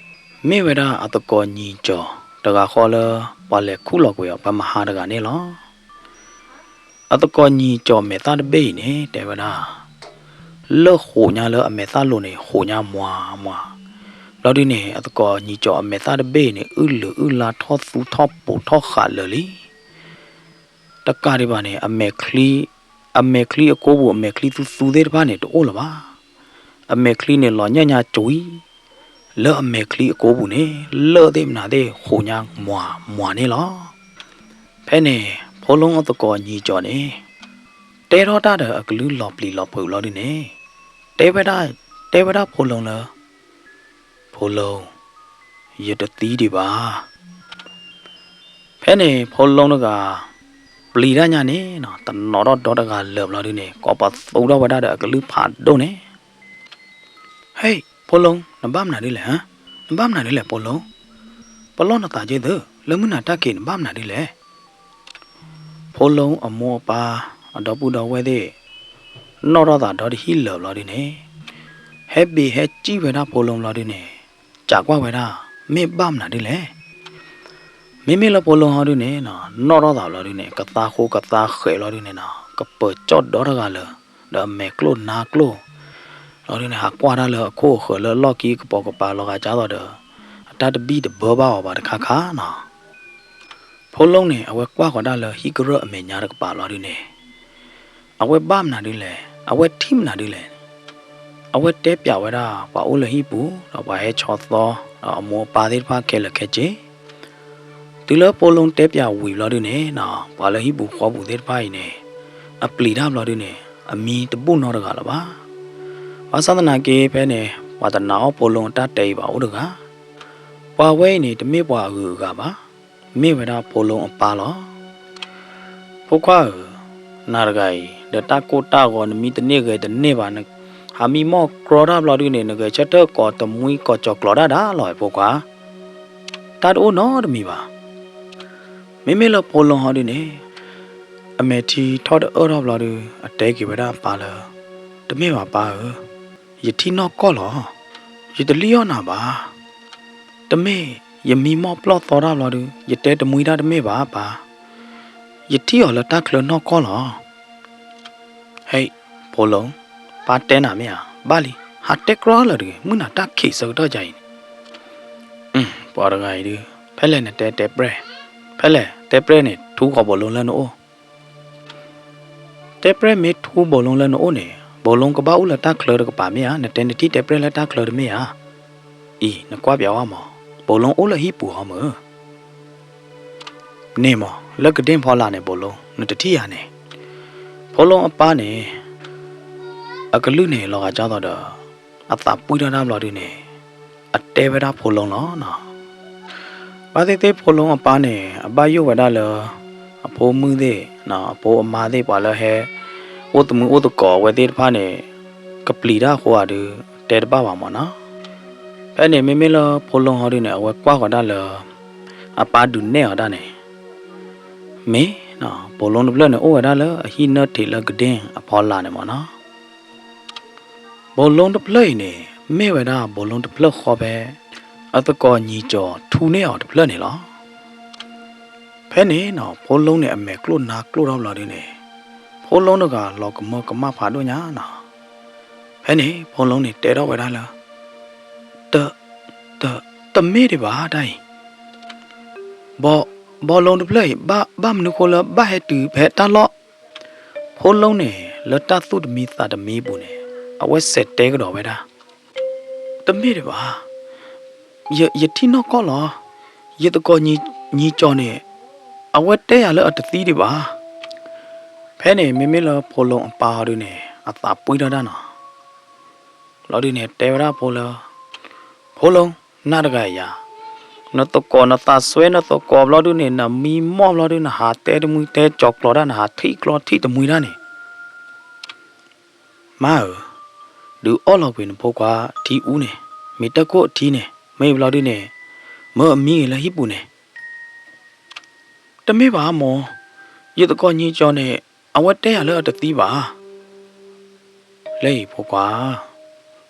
မ့ၢ်ဝဲဒၣ်အသကိးညီကၠီၤတဂၤဃီလၢ ပှၤလဲၤခူၣ်လီၤကွံာ်အီၤ ပှၤမဟါတဂၤန့ၣ်လီၤ. အသကိးညီကၠီၤမဲာ်သၣ်တဘ့ၣ်အံၤန့ၣ် တဲဝဲဒၣ် လၢၢ်ဃိးညါလၢအမဲာ်သၣ်လိၤန့ၣ် ဃိးညါမွၤမွၤ. ဘျီဒုန့ၣ် အသကိးညီကၠီၤအမဲာ်သၣ်တဘ့ၣ်အံၤန့ၣ် အုၣ်လုာ်အုၣ်လါထီၣ်သူထီၣ်ပိာ်ထီၣ်ဃာ်လၢာ်လံ. တကးဒံးဘၣ်န့ၣ် အမဲာ်ချံ, အမဲာ်ချံအကိပူၤ အမဲာ်ချံသူသူသ့ၣ်တဖၣ်န့ၣ် တအိၣ်လၢၤဘၣ်. အမဲာ်ချံန့ၣ် လီၤညၣ်ညါကွံာ် လၢအမဲာ်ချံအကိပူၤန့ၣ် လၢၢ်သ့ၣ်မနုၤသ့ၣ် ဃိးညါမွၤမွၤန့ၣ်လီၤ. ဖဲန့ၣ် ဖိလ့အသကိးညီကၠီၤန့ၣ် တဲထီၣ်တၢ်ဒီးအကလုၢ်လီၤပျံၤလီၤဖုးလီၤဒုန့ၣ်, တဲဝဲဒၣ်, တဲဝဲဒၣ်ဖိလ့လၢ ဖိလ့, ယတသံဒံးဘၣ်. ဖဲန့ၣ် ဖိလ့တဂၤ ပျံၤတၢ်ညါန့ၣ်နီၤ တနီၤထီၣ်ဒီတဂၤလၢာ်ဘျီဒုန့ၣ် ကိးပသူထီၣ်ဝဲဒၣ်ဒီးအကလုၢ်ဖးဒိၣ်န့ၣ်, ဟဲ, ဖိလ့, နဘၣ်မနုၤဒ်လဲၣ်, နဘၣ်မနုၤဒ်လဲၣ် ဖိလ့, ပလီၢ်နသးက့ၤသု, လၢမုၢ်နၤတၢ်က့ၤ နဘၣ်မနုၤဒ်လဲၣ်. ဖိလ့အမိၢ်အပၢ် အဒီပုၢ်ဒီဝဲၢ်သ့ၣ် နီၣ်ထီၣ်သးဒီတဟံၣ်လၢာ်ဘျီဒုန့ၣ်, ဟဲဘ့ၣ်ဟဲစံၣ်ဝဲဒၣ်ဖိလ့ဘျီဒုန့ၣ်, စံးကွၢ်ဝဲဒၣ်, မ့ၢ်ဘၣ်မနုၤဒ်လဲၣ်. မ့မ့ၢ်လၢဖိလ့ဟီဒုန့ၣ်နီၤ နီၣ်ထီၣ်သးဘျီဒုန့ၣ် ကသါဃိကသါဃဲးဘျီဒုန့ၣ်နီၤ ကပၢၤကၠီၣ်ဒီတဂၤလၢာ်, ဒီးအမဲာ်ကျိၣ်နါကျိၣ် ဘျီဒုန့ၣ် ဟးကွၢ်တၢ်လၢအခိၣ်အဃၢၤလၢအလီၢ်ခံကပိာ်ကပၤလီၤဂာ်ကၢ်သိးဒီး အတၢ်တဘံၣ်တဘၢဘၣ်အီၤဘၣ်တခါခါနီၤ. ဖိလ့န့ၣ် အဝဲကွၢ်ဃီၤတၢ်လၢဟံၣ်ကရၢၢ်အမဲာ်ညါတကပၤဘျီဒုန့ၣ်, အဝဲဘၣ်မနုၤဒ်လဲၣ်, အဝဲထံၣ်မနုၤဒ်လဲၣ်. အဝဲတဲပျးဝဲဒၣ် ပှၤအိၣ်လၢဟံၣ်ပူၤ ဒီးပှၤဟဲဆီၣ်သီ ဒီးအမိၢ်အပၢ်သ့ၣ်တဖၣ်ခဲလၢာ်ခဲဆ့ တုၤလၢဖိလ့တဲပျးဝံၤဘျီဒုန့ၣ်နီၤ ပှၤလၢဟံၣ်ပူၤဃီပူၤသ့ၣ်တဖၣ်အံၤန့ၣ် အပျံၤတၢ်ဘျီဒုန့ၣ် အမံတဘူၣ်နီတဂၤလၢၤဘၣ်. ဘၣ်ဆၣ်သနာ်က့ဖဲန့ၣ် ပှၤတနာ်အီၣ်ဖိလ့အတၢ်တဲအံၤဘၣ်အိၣ်တဂၤ, ပှၤဝဲအံၤန့ၣ် တမ့ၢ်ပှၤအဂုၤအဂၤဘၣ်, မ့ၢ်ဝဲဒၣ်ဖိလ့အပၢ်လီၤ. ဖိခွါဧၢ, နၤတဂၤအံၤ ဒီးတၢ်ကိၢ်တၢ်ဂီၤ နမံတန့ၢ်ဂဲၤတန့ၢ်ဘၣ်, နဟးမံမီၢ်ကြီတၢ်ဘျီဒုန့ၣ် နဂဲၤဆၢထၢၣ်ကိးတမှံကိးကၠီၤကျိးဒၣ်ဒၣ်လီၤ ဖိခွါ, တၢ်တအိၣ်နီတမံၤဘၣ်. မ့မ့ၢ်လၢဖိလ့ဟီဒုန့ၣ် အမဲာ်ထံထီၣ်တအၢၣ်ထီၣ်ဘျီဒု အတဲက့ၤဝဲဒၣ်အပၢ်လၢ တမ့ၢ်ဘၣ်ပၢ်ဧၢ, ယထံၣ်နီၢ်ကီၢ်လီၤ. ယတလံၣ်အီၣ်နၤဘၣ်. တမ့ၢ် ယမံမီၢ်ပျီၢ်သီတၢ်ဘျီဒုး ယတဲတမှံတၢ်တမ့ၢ်ဘၣ်ပၢ်, ယထံၣ်အီၤလၢတၢ်ချၢနီၢ်ကီၢ်လီၤ. ဟဲ, ဖိလီၤ, ပၢ်တဲနၤမ့ၢ်ဧါ, ဘၣ်လံ, ဟးတဲကြီလၢာ်တဂ့ၤ, မုၢ်နၤတၢ်ခံးဆၢကတီၢ်ကါအံၤန့ၣ် ပှၤတဂၤအံၤဒုး, ဖဲလဲၣ်နတဲတဲပြဲၢ်, ဖဲလဲၣ်တဲပြဲၢ်န့ၣ် ထူဃီၤဘိးလိလၢနအိၣ် တဲပြဲၢ်မ့ၢ်ထူဘိးလိလၢနအိၣ်န့ၣ် ဘိးလိကဘၣ်အိၣ်လၢတၢ်ချၢတကပၤမ့ၢ်ဧါ, နတဲနထံၣ်တဲပြဲၢ်လၢတၢ်ချၢတမ့ၢ်ဧါ. အံၤ နကွၢ်ပၠးဝဲမး, ဘိးလိအိၣ်လၢဟံၣ်ပူၤအီၤမုၢ် န့ၣ်မး လၢကဒ့ၣ်ဖီလာ်န့ၣ် ဘိးလိ နတထံၣ်ဧါန့ၣ်. ဖိလီအပၢ်န့ၣ် အကလုၢ်န့ၣ်လီၤဂာ်ဒ်သိးဒီး အသးပှံၢ်ထီၣ်တၢ်ဘျီဒုန့ၣ် အတဲဝဲဒၣ်ဖိလီလီၤနီၤ. ဘၣ်သ့ၣ်သ့ၣ်ဖိလီအပၢ်န့ၣ် အဘၣ်ယိၣ်ဝဲဒၣ်လၢ အဖိမုၣ်သ့ၣ် အဖိအမါသ့ၣ် ပှၤလၢဟဲ အိၣ်သမုာ်အိၣ်သကိးအဝဲသ့ၣ်တဖၣ်န့ၣ် ကပျံၤတၢ်အဃိဧါဒုး တဲတဘၣ်ဘၣ်မးနီၤ. ဖဲန့ၣ်မ့မ့ၢ်လၢဖိလီဟီဒုန့ၣ် အဝဲကွၢ်ဃီၤဒၣ်လၢ အပၢ်ဒုးနဲၣ်အီၤဒၣ်န့ၣ် မ့ၢ် ဘိးလိတဖျၢၣ်န့ၣ် အိၣ်ဝဲဒၣ်လၢအဟံၣ်နၢၣ်ထံးလၢကဒ့ၣ်အဖီလာ်န့ၣ်မးနီၤ. ဘိးလိတဖျၢၣ်အံၤန့ၣ် မ့ၢ်ဝဲဒၣ်ဘိးလိတဖျၢၣ်ဃီဖဲ အသကိးညီကၠီၤထူန့ၢ်အီၤတဖျၢၣ်န့ၣ်လီၤ. ဖဲန့ၣ်နီၤ ဖိလီန့ၣ် အမဲာ်ကျိၣ်နါကျိၣ်ထီၣ်ဘျီဒုန့ၣ် ဖိလီတဂၤလီၤကမၢကမၣ်ဖးဒိၣ်ညါနီၤ. ဖဲန့ၣ် ဖိလီန့ၣ် တဲထီၣ်ဝဲဒၣ်လၢ တ တ တမ့ၢ်ဒံးဘၣ်တၢ်အံၤ ဘီ ဘီလိတဖျၢၣ်အံၤ ဘၣ် ဘၣ်မနုၤဃိလၢဘၣ်ဟဲတုၤဖဲတၢ်လီၢ် ဖိလီန့ၣ် လၢတၢ်သူၣ်တမံသးတမံအပူၤန့ၣ် အဝဲစဲးတဲကဒီးဝဲဒၣ် တမ့ၢ်ဒံးဘၣ် ယ ယထံၣ်နီၢ်ကီၢ်လီၤ. ယသကိးညီကၠီၤန့ၣ် အဝဲတဲယၤလၢအတသံဒံးဘၣ်. ဖဲန့ၣ် မ့မ့ၢ်လၢဖိလီအပၢ်ဟီဒုန့ၣ် အသးပှံၢ်ထီၣ်တၢ်နီၤ. ဘျီဒုန့ၣ် တဲဝဲဒၣ်ဖိလီ ဖိလီ နၤတဂၤယၤ နသကိးနသးစွဲနသကိးဘျီဒုန့ၣ် နမံမီၢ်ဘျီဒု နဟးတဲတမှံတဲကၠီၤကျီၤတၢ် နဟးထံၣ်ကျီထံၣ်တမှံတၢ်န့ၣ် မါဧၢ, ဒုးအီၣ်လီၤကွံာ်နဖိခွါထံအူန့ၣ်, မ့ၢ်တၢ်ခိၣ်အထံန့ၣ်, မ့ၢ်ဘျီဒုန့ၣ်, မၢအမံဂ့ၤလၢဟံၣ်ပူၤန့ၣ်. တမ့ၢ်ဘၣ်မၢ်, ယသကိးညီကၠီၤန့ၣ် အဝဲတဲယၤလၢအတသံဘၣ်. လၢအံၤဖိခွါ,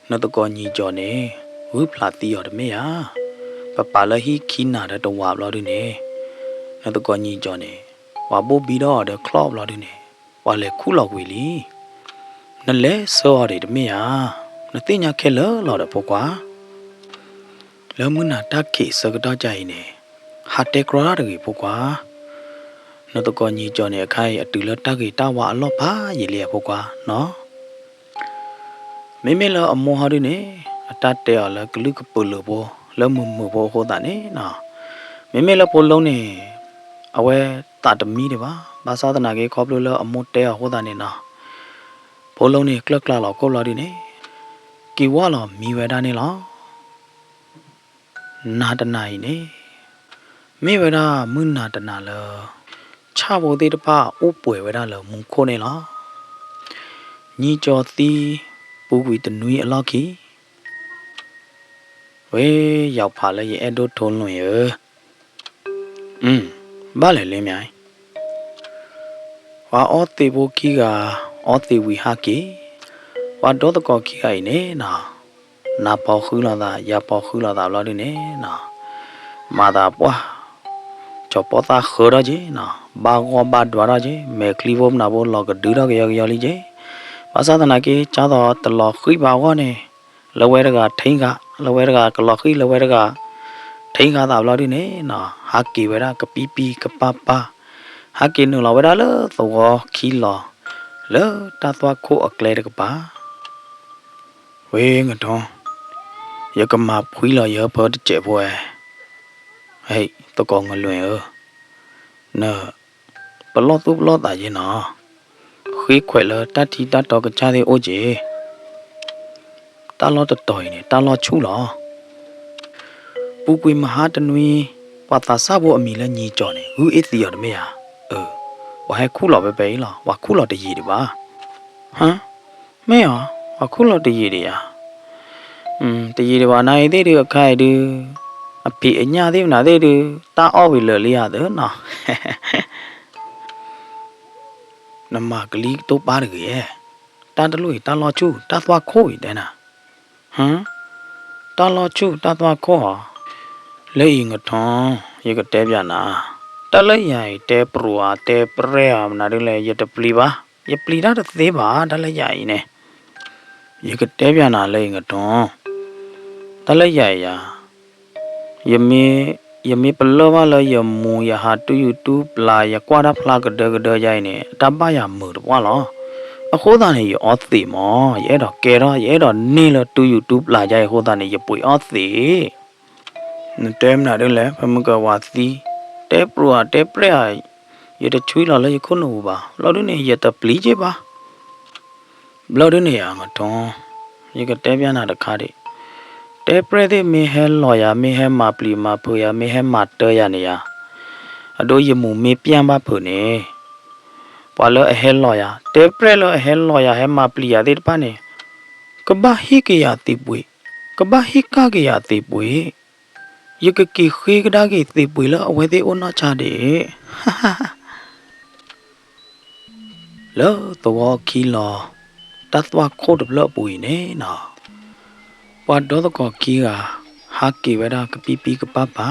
နသကိးညီကၠီၤန့ၣ် ဂုၢ်ဖျးသံအီၤတမ့ၢ်ဧါ. ပပာ်လၢဟံၣ်ခံနၤဒီးတဝာ်ဘျီဒုန့ၣ်, နသကိးညီကၠီၤန့ၣ် ပှၤဘိၣ်ဘံထီၣ်အီၤဒီးချီၣ်ဘျီဒုန့ၣ် ပှၤလဲၤခူၣ်လီၤကွံာ်လံ. နလဲၤဆှၢအီၤဒံးတမ့ၢ်ဧါ. နသ့ၣ်ညါခဲလၢာ်လီၤဒီးဖိခွါ. လၢမုၢ်နၤတၢ်ခံးဆၢကတီၢ်ကါအံၤန့ၣ်, ဟးတဲကြီတၢ်တဂ့ၤဖိခွါ. နသကိးညီကၠီၤန့ၣ်အခါအံၤ အတုၤလၢတၢ်ဂ့ၤတၢ်ဝါအလီၢ်ဖးယံာ်လံအဖိခွါနီၤ. မ့မ့ၢ်လၢအမိၢ်ဟီဒုန့ၣ် အတၢ်တဲအီၤလၢကလုၢ်ကပုာ်လုာ်ဖိ လၢမုာ်မုာ်ဖိအဃိသတးန့ၣ်နီၤ, မ့မ့ၢ်လၢဖိလီန့ၣ် အဝဲသးတမံဒံးဘၣ်. ဘၣ်ဆၣ်သနာ်က့ခီဖျိလၢအမိၢ်တဲအီၤအဃိသတးန့ၣ်နီၤ, ဖိလီန့ၣ် ကျၢၢ်ကျါလီၤခိၣ်ဘျီဒုန့ၣ် က့ၤဝါလီၤမံဝဲဒၣ်န့ၣ်လီၤ. နၤတနၤအံၤန့ၣ် မ့ၢ်ဝဲဒၣ်မုၢ်နၤတနၤလၢ ဆၣ်ဖိသ့ၣ်တဖၣ်အိၣ်ပှဲၤဝဲဒၣ်လၢမူခိၣ်န့ၣ်လီၤ. ညီကၠီၤသံ ပူၤကွံာ်တနွံအလီၢ်ခံ ဝဲယီၤဖးလၢယအဲၣ်ဒိၣ်ထိၣ်လွံၢ်ဧၢ, ဘၣ်လဲၣ်လၢမ့ၢ် ပှၤအီသံးဖိခံဂၤ အီသံးဝံၤဟးက့ၤ, ပှၤဒီသကိးခံဂၤအံၤန့ၣ်နီၤ, နၤဖီဃုလိာ်သး ယၤဖီဃုလိာ်သးဘျီဒုန့ၣ်နီၤ, မၤသးပှၢ် ကၠီၤပီသၣ်ဃၢထီၣ်က့ၤနီၤ, ဘၣ်ဂီၢ်ဘၣ်ဒွးထီၣ်က့ၤ, မဲာ်ချံဖိမနၤဖိလီၤကဒုထီၣ်ကယီကယီလံက့ၤ, ဘၣ်ဆၣ်သနာ်က့ ကၢ်သိးတလီၤဃံၣ်ဘၣ်အဂီၢ်န့ၣ် လၢဝဲတဂၤထံဂၤ လၢဝဲတဂၤကလီၤဃံၣ် လၢဝဲတဂၤ ထံဂၤသးဘျီဒုန့ၣ်နီၤ, ဟးက့ၤဝဲဒၣ်ကပံပံကပၢ်ပၢ်, ဟးက့ၤနုာ်လီၤဝဲဒၣ်လၢသဝီခံလီၤ, လၢတၢ်သွၣ်ခိၣ်အကျဲတကပၤ ဝဲငထီ, ယကမၤဖှံလီၤယဟၢဖၢတစဲးဖိဝဲ, ဟဲ, သကိးငလွဲၢ်ဧၢ, န ပလီၢ်သူၣ်ပလီၢ်သးယဲနီၤ, ဃ့ခွဲးလၢတၢ်ထံတၢ်တီကစၢ်သ့ၣ်အိၣ်က့ၤ, တၢ်လီၢ်တတီၤအံၤန့ၣ် တၢ်လီၢ်ဆူၣ်လီၤ. ပူၤကွံာ်မဟါတနွံ, ပှၤသးစၢ်ဖိအမံၤလၢညီကၠီၤန့ၣ် ဂုၢ်အ့ၣ်သံအီၤတမ့ၢ်ဧါ. အၢ, ပှၤဟဲခူၣ်လီၤဖဲဖဲအံၤလီၤ, ပှၤခူၣ်လီၤတယံာ်ဒံးဘၣ်. ဟါ, မ့ၢ်ဧါ, ပှၤခူၣ်လီၤတယံာ်ဒံးဧါ. တယံာ်ဒံးဘၣ် နၤအံၤသ့ၣ်ဒုး အခါအံၤဒုး, အဖံးအညၣ်သ့ၣ်မနုၤသ့ၣ်ဒုး တၢ်အီၣ်ဝံၤလၢာ်လံဧါသၢနီၤ. နမၤကလံကတိၢ်ပာ်တဂ့ၤ, တၢ်တလိၣ်အံၤ တၢ်လီၢ်ဆူၣ် တၢ်သွၣ်ခိၣ်အံၤတဲနၤ, ဟါ, တၢ်လီၢ်ဆူၣ် တၢ်သွၣ်ခိၣ်ဧါ. လၢအံၤ ငထိ, ယကတဲပျးနၤ, တၢ်လၢယၤအံၤ တဲပြူၤဧါ တဲပြဲၢ်ဧါ မနုၤဒ်လဲၣ် ယတပျံၤဘၣ်, ယပျံၤတၢ်တသ့ဘၣ် တၢ်လၢယၤအံၤန့ၣ်, ယကတဲပျးနၤလၢအံၤ ငထိ, တၢ်လၢယၤအံၤယၤ ယမ့ၢ်ပလၢၢ်ဘၣ်လၢယမူ ယဟးတူၢ်ယူၤတူၢ်ပျၢ် ယကွၢ်တၢ်ဖျါကဒၢကဒၢယၤအံၤန့ၣ် တၢ်ဘၣ်ယၤမုာ်တပှၢ်လီၤ. အဃိသတးန့ၣ် ယအီသံးမး, ယအဲၣ်ဒိးကဲထီၣ် ယအဲၣ်ဒိးန့ၢ်လၢတူၢ်ယူၤတူၢ်ပျၢ်ယၤအံၤအဃိသတးန့ၣ် ယပှ့ၤအီသံး. နတဲမနုၤဒ်လဲၣ် ဖဲမုၢ်ကဝၤသံ, တဲပြူၤဧါ တဲပြဲၢ်ဧါ, ယတဆွံလီၤလၢယခိၣ်နူာ်ပူၤဘၣ်, ဘျီဒ်န့ၣ် ယတပျံၤက့ၤဘၣ်. ဘျီဒ်န့ၣ်ယၤ ငထိ, ယကတဲပျးနၤတခါဒံး, တဲပြဲၢ်သ့ၣ်မ့ၢ်ဟဲလီၤယၤ မ့ၢ်ဟဲမၤပျံၤမၤဖုးယၤ မ့ၢ်ဟဲမၤတၢယၤန့ၣ်ယၤ, အဒိယမူမ့ၢ်ပျၢ်ဘၣ်ဖုးန့ၣ်, ပှၤလၢအဟဲလီၤယၤ တဲပြဲၢ်လၢအဟဲလီၤယၤ ဟဲမၤပျံၤယၤသ့ၣ်တဖၣ်န့ၣ်, ကဘၣ်ဟ့ၣ်က့ၤယၤသံးပှ့ၤ, ကဘၣ်ဟ့ၣ်ကၣ်က့ၤယၤသံးပှ့ၤ, ယကက့ၤဃ့ကဒါက့ၤသံးပှ့ၤလၢအဝဲသ့ၣ်အိၣ်နီၢ်ဆါဒံး. လၢသဝီခံလီၤ တၢ်သွၣ်ခိၣ်တဖျၢၣ်အပူၤအံၤန့ၣ်နီၤ, ပှၤဒီသကိးခံဂၤ ဟးက့ၤဝဲဒၣ်ကပံပံကပၤပၤ,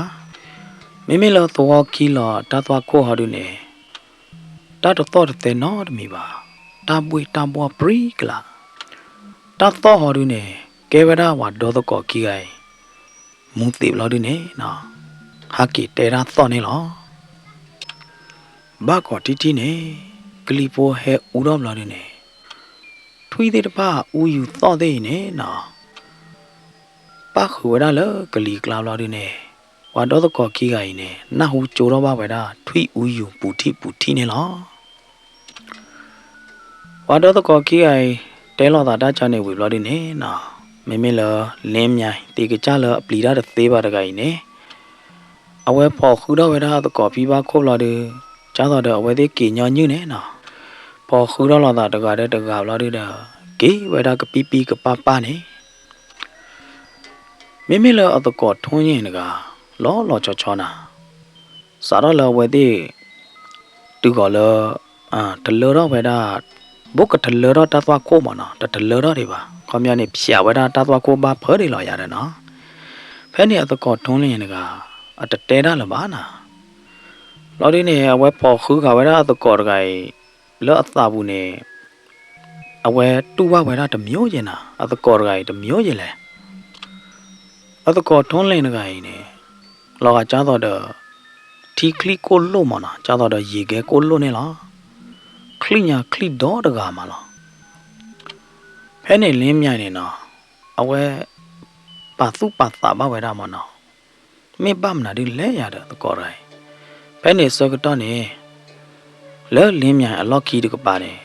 မ့မ့ၢ်လၢသဝီခံလီၤတၢ်သွၣ်ခိၣ်ဟီဒုန့ၣ်, တၢ်တသီၣ်တသဲနီတမံၤဘၣ်, တၢ်ဘှ့ၣ်တၢ်ဘှီၣ်ပြံကလး, တၢ်သီၣ်ဟီဒုန့ၣ် ကဲဝဲဒၣ်ပှၤဒီသကိးခံဂၤအံၤ မူသံးဘျီဒုန့ၣ်နီၤ, ဟးက့ၤတဲတၢ်သီၣ်န့ၣ်လီၤ. ဘၣ်ကီးထံထံန့ၣ် ကလံၤဖိဟဲအူထီၣ်ဘျီဒုန့ၣ်, ထွံၣ်သ့ၣ်တဖၣ်အူယူၤသီၣ်သ့ၣ်အံၤန့ၣ်နီၤ, ပၣ်ဃုာ်ဝဲဒၣ်လၢကလံၤကျါဘျီဒုန့ၣ်, ပှၤဒီသကိးခံဂၤအံၤန့ၣ် နၢ်ဟူကၠိထီၣ်ဘၣ်ဝဲဒၣ်ထွံၣ်အူယူၤပူၤထံၣ်ပူၤထံၣ်န့ၣ်လီၤ. ပှၤဒီသကိးခံဂၤအံၤ တဲလိာ်သးတၢ်ကၢန့ၣ်ဝံၤဘျီဒုန့ၣ်နီၤ, မ့မ့ၢ်လၢလ့မၠဲၤ သံးကစၢ်လၢအပျံၤတၢ်တသ့ဘၣ်တဂၤအံၤန့ၣ်, အဝဲဖိးဃုထီၣ်ဝဲဒၣ်အသကိးဖံဘၣ်ခိၣ်ဘျီဒု, ကၢ်သိးဒီးအဝဲသ့ၣ်က့ၤညီနုၢ်န့ၣ်နီၤ, ဖိးဃုထီၣ်လိာ်သးတဂၤဒီးတဂၤဘျီဒုဒီး က့ၤဝဲဒၣ်ကပံပံကပၤပၤန့ၣ် မ့မ့ၢ်လၢအသကိးထိၣ်န့ၣ်တဂၤ လီၤလီၤဆီဆီနၤ, စးထီၣ်လၢအဝဲသ့ၣ် တုၤဃီၤလၢ တလၢထီၣ်ဝဲဒၣ်, ဘိးကတလၢထီၣ်တၢ်သွၣ်ခိၣ်မးနီၤ, တတလၢထီၣ်ဒံးဘၣ်, ခီပညီန့ၣ် ဖျးဝဲဒၣ်တၢ်သွၣ်ခိၣ်ဘၣ်ဖၢဒံးလီၤယၤဒီးနီၤ, ဖဲန့ၣ်အသကိးထိၣ်န့ၣ်တဂၤ အတတဲတၢ်လၢၤဘၣ်နၤ, ဘျီဒုန့ၣ် အဝဲဖိးဃုဃာ်ဝဲဒၣ်အသကိးတဂၤအံၤ လၢအသးပူၤန့ၣ် အဝဲတူၢ်ဘၣ်ဝဲဒၣ်တမံၤယဲနၤ, အသကိးတဂၤအံၤတမံၤယဲလဲၣ်. အသကိးထိၣ်န့ၣ်တဂၤအံၤန့ၣ် လီၤဂာ်ကၢ်သိးဒီး ထံချံကိၣ်လိၣ်မးနီၤ, ကၢ်သိးဒီးယံၤကဲကိၣ်လိၣ်န့ၣ်လီၤ. ချံၣ်ညါချံၣ်ဒီတဂၤမးလီၤ. ဖဲန့ၣ်လ့မၠဲၤန့ၣ်နီၤ, အဝဲ ပာ်သူၣ်ပာ်သးဘၣ်ဝဲဒၣ်မးနီၤ, မ့ၢ်ဘၣ်မနုၤဒ်လဲၣ်ယၤဒီးသကိးတဂၤအံၤ, ဖဲန့ၣ်အဆၢကတီၢ်န့ၣ် လၢလ့မၠဲၤအလီၢ်ခံတကပၤန့ၣ်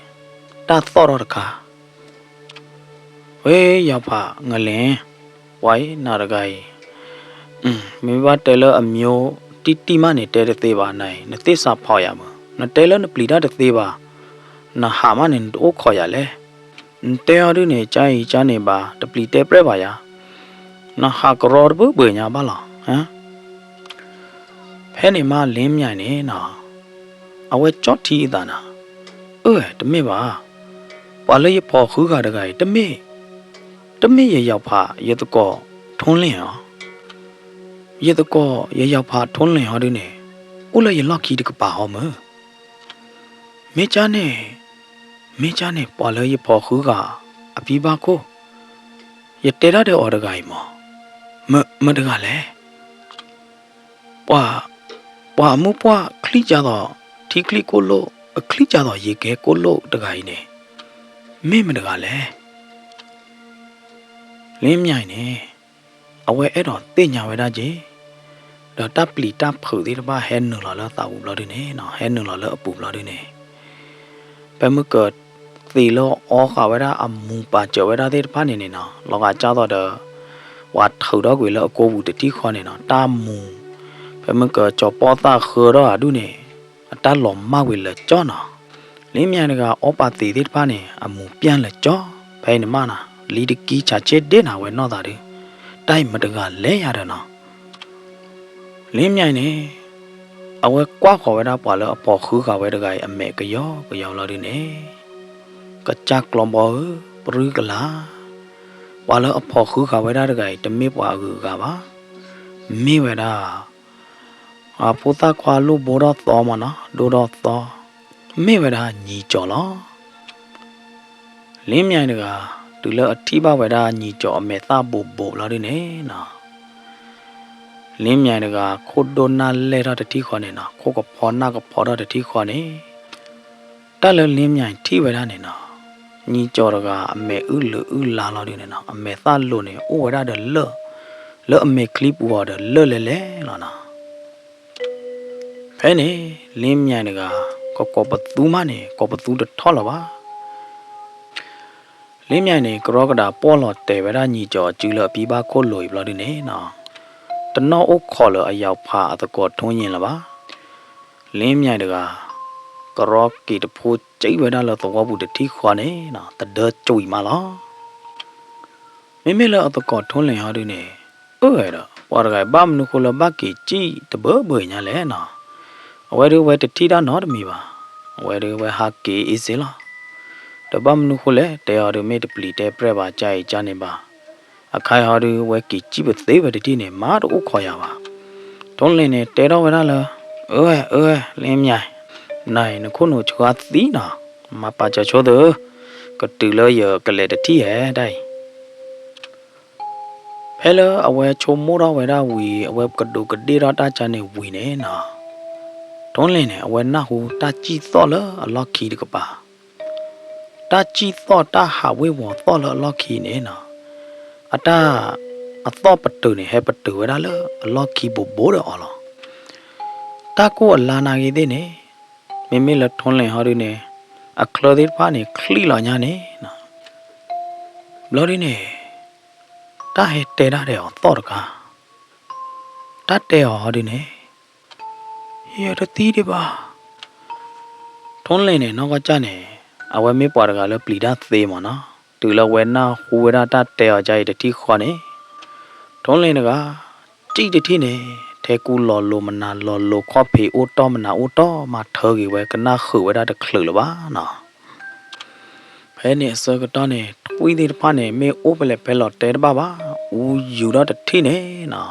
တၢ်သီၣ်ထီၣ်တခါ ဝဲယီၤဖး ငလဲၤ, ပှၤအံၤနၤတဂၤအံၤ, မ့ၢ်ဘၣ်တဲလၢအမျိုးတံၢ်တံၢ်မးန့ၣ် တဲတသ့ဘၣ်နၤအံၤ, နသ့ၣ်စးဖီၣ်ယၤမး, နတဲလၢနပျံၤတၢ်တသ့ဘၣ်, နဟးမးန့ၣ် နတအိၣ်ခိးယၤလဲၣ်. နတဲအီၤဒုန့ၣ် ကၢ်အံၤကၢ်န့ၣ်ဘၣ်, တပျံၤတဲပြဲၢ်ဘၣ်ယၤ, နဟးကရီတဘၢဘၢညါဘၣ်လီၤ. ဖဲန့ၣ်မးလ့မၠဲၤန့ၣ်နီၤ, အဝဲကၠီထံအသးနၤ, အၢ တမ့ၢ်ဘၣ်, ပှၤလၢယဖိးဃုဂၤတဂၤအံၤ တမ့ၢ်, တမ့ၢ်ယယီၤဖး ယသကိးထိၣ်လဲၣ်ဧါ, ယသကိးယယီၤဖးထိၣ်လဲၣ်ဟီဒုန့ၣ် အိၣ်လၢယလီၢ်ခံတကပၤဟီမး. မ့ၢ်ကၢ်န့ၣ်, မ့ၢ်ကၢ်န့ၣ် ပှၤလၢယဖိးဃုဂၤအဖံဘၣ်ခိၣ်, ယတဲတၢ်ဒီးအီၤတဂၤအံၤမး, မတဂၤလဲၣ်. ပှၤ, ပှၤအမုၢ်ပှၢ်ချံၣ်ကၢ်သိး ထံချံၣ်ကိၣ်လိၣ် အချံၣ်ကၢ်သိးယံၤကဲကိၣ်လိၣ်တဂၤအံၤန့ၣ် မ့ၢ်မတဂၤလဲၣ်. လ့မၠဲၤန့ၣ် အဝဲအဲၣ်ဒိးသ့ၣ်ညါဝဲဒၣ်က့ၤ, ဒီးတၢ်ပျံၤတၢ်ဖုးသ့ၣ်တဖၣ်ဟဲနုာ်လီၤလၢသးပူၤဘျီဒုန့ၣ်နီၤ, ဟဲနုာ်လီၤလၢအပူၤဘျီဒုန့ၣ်, ဖဲမုၢ်ကသံးလၢအီဃာ်ဝဲဒၣ်အမူၤပာ်စၢၤဝဲဒၣ်သ့ၣ်တဖၣ်န့ၣ်န့ၣ်နီၤ, လီၤဂာ်ကၢ်သိးဒီး ပှၤထုးထီၣ်ကွံာ်လၢအကိပူၤတထံၣ်ဃီန့ၣ်နီၤ, တၢ်မူၤ, ဖဲမုၢ်ကကၠီၤပီၣ်သၣ်ဃၢထီၣ်အဒူၣ်န့ၣ် အတၢ်လီၤမၢ်ကွံာ်လၢာ်ကၠီနီၤ. လ့မၠဲၤတဂၤအီပာ်သံးသ့ၣ်တဖၣ်န့ၣ် အမူၤပျၢ်လၢာ်ကၠီ, ဖဲအံၤန့ၣ်မးနီၤ လံတကံဆးဆ့ဒ့နၤဝဲနီၢ်သးဒု, တၢ်အံၤမတဂၤလဲၣ်ယၤဒီးနီၤ. လ့မၠဲၤန့ၣ် အဝဲကွၢ်ဃီၤဝဲဒၣ်ပှၤလၢအဖိးဃုဃာ်ဝဲတဂၤအံၤအမဲာ်ကယီကယီလီၤဒုန့ၣ်, ကစၢ်ကျီဘီဧၢ, ပြံကလၤ, ပှၤလၢအဖိးဃုဃာ်ဝဲဒၣ်တဂၤအံၤ တမ့ၢ်ပှၤအဂုၤအဂၤဘၣ်. မ့ၢ်ဝဲဒၣ် ဖိသၣ်ခွါလိၣ်ဘိထီၣ်သီမ့ၢ်နီၤ, ဒိၣ်ထီၣ်သီ, မ့ၢ်ဝဲဒၣ်ညီကၠီၤလီၤ. လ့မၠဲၤတဂၤ တုၤလၢအထံၣ်ဘၣ်ဝဲဒၣ်ညီကၠီၤအမဲာ်သၣ်ဘိးဘိးဘျီဒုန့ၣ်နီၤ, လ့မၠဲၤတဂၤ ခိၣ်ဒိၣ်နၢ်လဲၢ်ထီၣ်တထံၣ်ဃီန့ၣ်နီၤ, ခိၣ်ကဖီနၢ်ကဖီထီၣ်တထံၣ်ဃီန့ၣ်, တၢ်လၢလ့မၠဲၤထံၣ်ဝဲဒၣ်န့ၣ်နီၤ, ညီကၠီၤတဂၤအမဲာ်အုၣ်လၢာ်အုၣ်လါလီၤဒုန့ၣ်နီၤ, အမဲာ်သၣ်လိၤန့ၣ် အိၣ်ဝဲဒၣ်ဒီးလၢၢ်, လၢအမဲာ်ချံပူၤအီၤဒီးလၢၢ်လဲၤလဲၤလီၤနီၤ. ဖဲန့ၣ် လ့မၠဲၤတဂၤ ကကိးပသူမးန့ၣ် ကိးပသူတထီၣ်လၢၤဘၣ်. လ့မၠဲၤန့ၣ် ကရီကဒးပီၢ်လီၤတဲာ်ဝဲဒၣ်ညီကၠီၤအစုလၢအဖံဘၣ်ခိၣ်လိၤအံၤဘျီဒုန့ၣ်နီၤ, တနီၣ်အိၣ်ခိးလၢအယီၤဖးအသကိးထိၣ်ည့လၢၤဘၣ်. လ့မၠဲၤတဂၤ ကရီက့ၤတဖိကံၣ်ဝဲဒၣ်လၢသဝီပူၤတထံၣ်ဃီန့ၣ်နီၤ, တဒၢကွံာ်မးလီၤ. မ့မ့ၢ်လၢအသကိးထိၣ်လဲၤဟီဒုန့ၣ်, အၢဒီး ပှၤတဂၤအံၤဘၣ်မနုၤဃိလၢဘၣ်က့ၤကံၣ်တဘၢဘၢအံၤညါလဲၣ်နီၤ, အဝဲဒုးဝဲတထံၣ်တၢ်နီတမံၤဘၣ်, အဝဲဒုးဝဲဟးက့ၤအ့ၣ်စ့လီၤ. ဒီးဘၣ်မနုၤဃိလဲၣ် တဲအီၤဒုးမ့ၢ်တပျံၤတဲပြဲၢ်ဘၣ် ကၢ်အံၤကၢ်န့ၣ်ဘၣ်, အခါအံၤဟီဒုးဝဲက့ၤကံၣ်ပသ့ဝဲတထံၣ်န့ၣ် မၤတအိၣ်ခိးယၤဘၣ်. ထိၣ်လဲၤန့ၣ် တဲထီၣ်ဝဲဒၣ်လၢ, အၢဝဲ အၢဝဲ လ့မၠဲၤ, နၤအံၤနခိၣ်နူာ်ဆှါသံနီၤ, မၤပာ်စၢၤဆိသု, ကတုၤလၢယကလဲၤတထံၣ်ဧဲဒၣ်အံၤ ဖဲလၢအဝဲဆိကမိၣ်ထီၣ်ဝဲဒၣ်ဝံၤ အဝဲကဒူးကဒ့ၣ်ထီၣ်တၢ်ကၢန့ၣ်ဝံၤန့ၣ်နီၤ, ထိၣ်လဲၤန့ၣ် အဝဲနၢ်ဟူတၢ်စံၣ်သီၣ်လၢအလီၢ်ခံတကပၤ, တၢ်စံၣ်သီၣ်တၢ်ဟးဝ့ၤဝီၤသီၣ်လၢအလီၢ်ခံန့ၣ်နီၤ, အတၢ် အသီၣ်ပတုာ်န့ၣ် ဟဲပတုာ်ဝဲဒၣ်လၢအလီၢ်ခံဘိးဘိးဒီးအီၤလီၤ. တၢ်ကိၢ်အလါနာ်ဂ့ၤသ့ၣ်န့ၣ်, မ့မ့ၢ်လၢထိၣ်လဲၤဟီဒုန့ၣ်, အချၢသ့ၣ်တဖၣ်န့ၣ် ချံးလီၤညါန့ၣ်နီၤ, ဘျီဒုန့ၣ် တၢ်ဟဲတဲဒၣ်ဒီးအီၤသီၣ်တခါ, တၢ်တဲအီၤဟီဒုန့ၣ်, ယတသံဒံးဘၣ်. ထိၣ်လဲၤန့ၣ် နီၢ်ကီၢ်ကၢ်န့ၣ်, အဝဲမ့ၢ်ပှၤတဂၤလၢပျံၤတၢ်သ့မ့ၢ်နီၤ, တုၤလၢအဝဲနၢ်ဟူဝဲဒၣ်တၢ်တဲအီၤကၢ်အံၤတထံၣ်ဃီန့ၣ်, ထိၣ်လဲၤတဂၤ စံၣ်တထံၣ်န့ၣ်, ထဲကူလီၤလိၤမနၤလီၤလိၤ ခီၣ်ဖံးအိၣ်တီၢ်မနၤအိၣ်တီၢ် မၤထၢက့ၤဝဲ ကနၣ်ဃုာ်ဝဲဒၣ်တချုးလၢၤဘၣ်နီၤ. ဖဲန့ၣ်အဆၢကတီၢ်န့ၣ် ထွံၣ်သ့ၣ်တဖၣ်န့ၣ် မ့ၢ်အိၣ်ဖဲလဲၣ်ဖဲလဲၣ်တဲတဘၣ်ဘၣ်, အူယူၤထီၣ်တထံၣ်န့ၣ်နီၤ,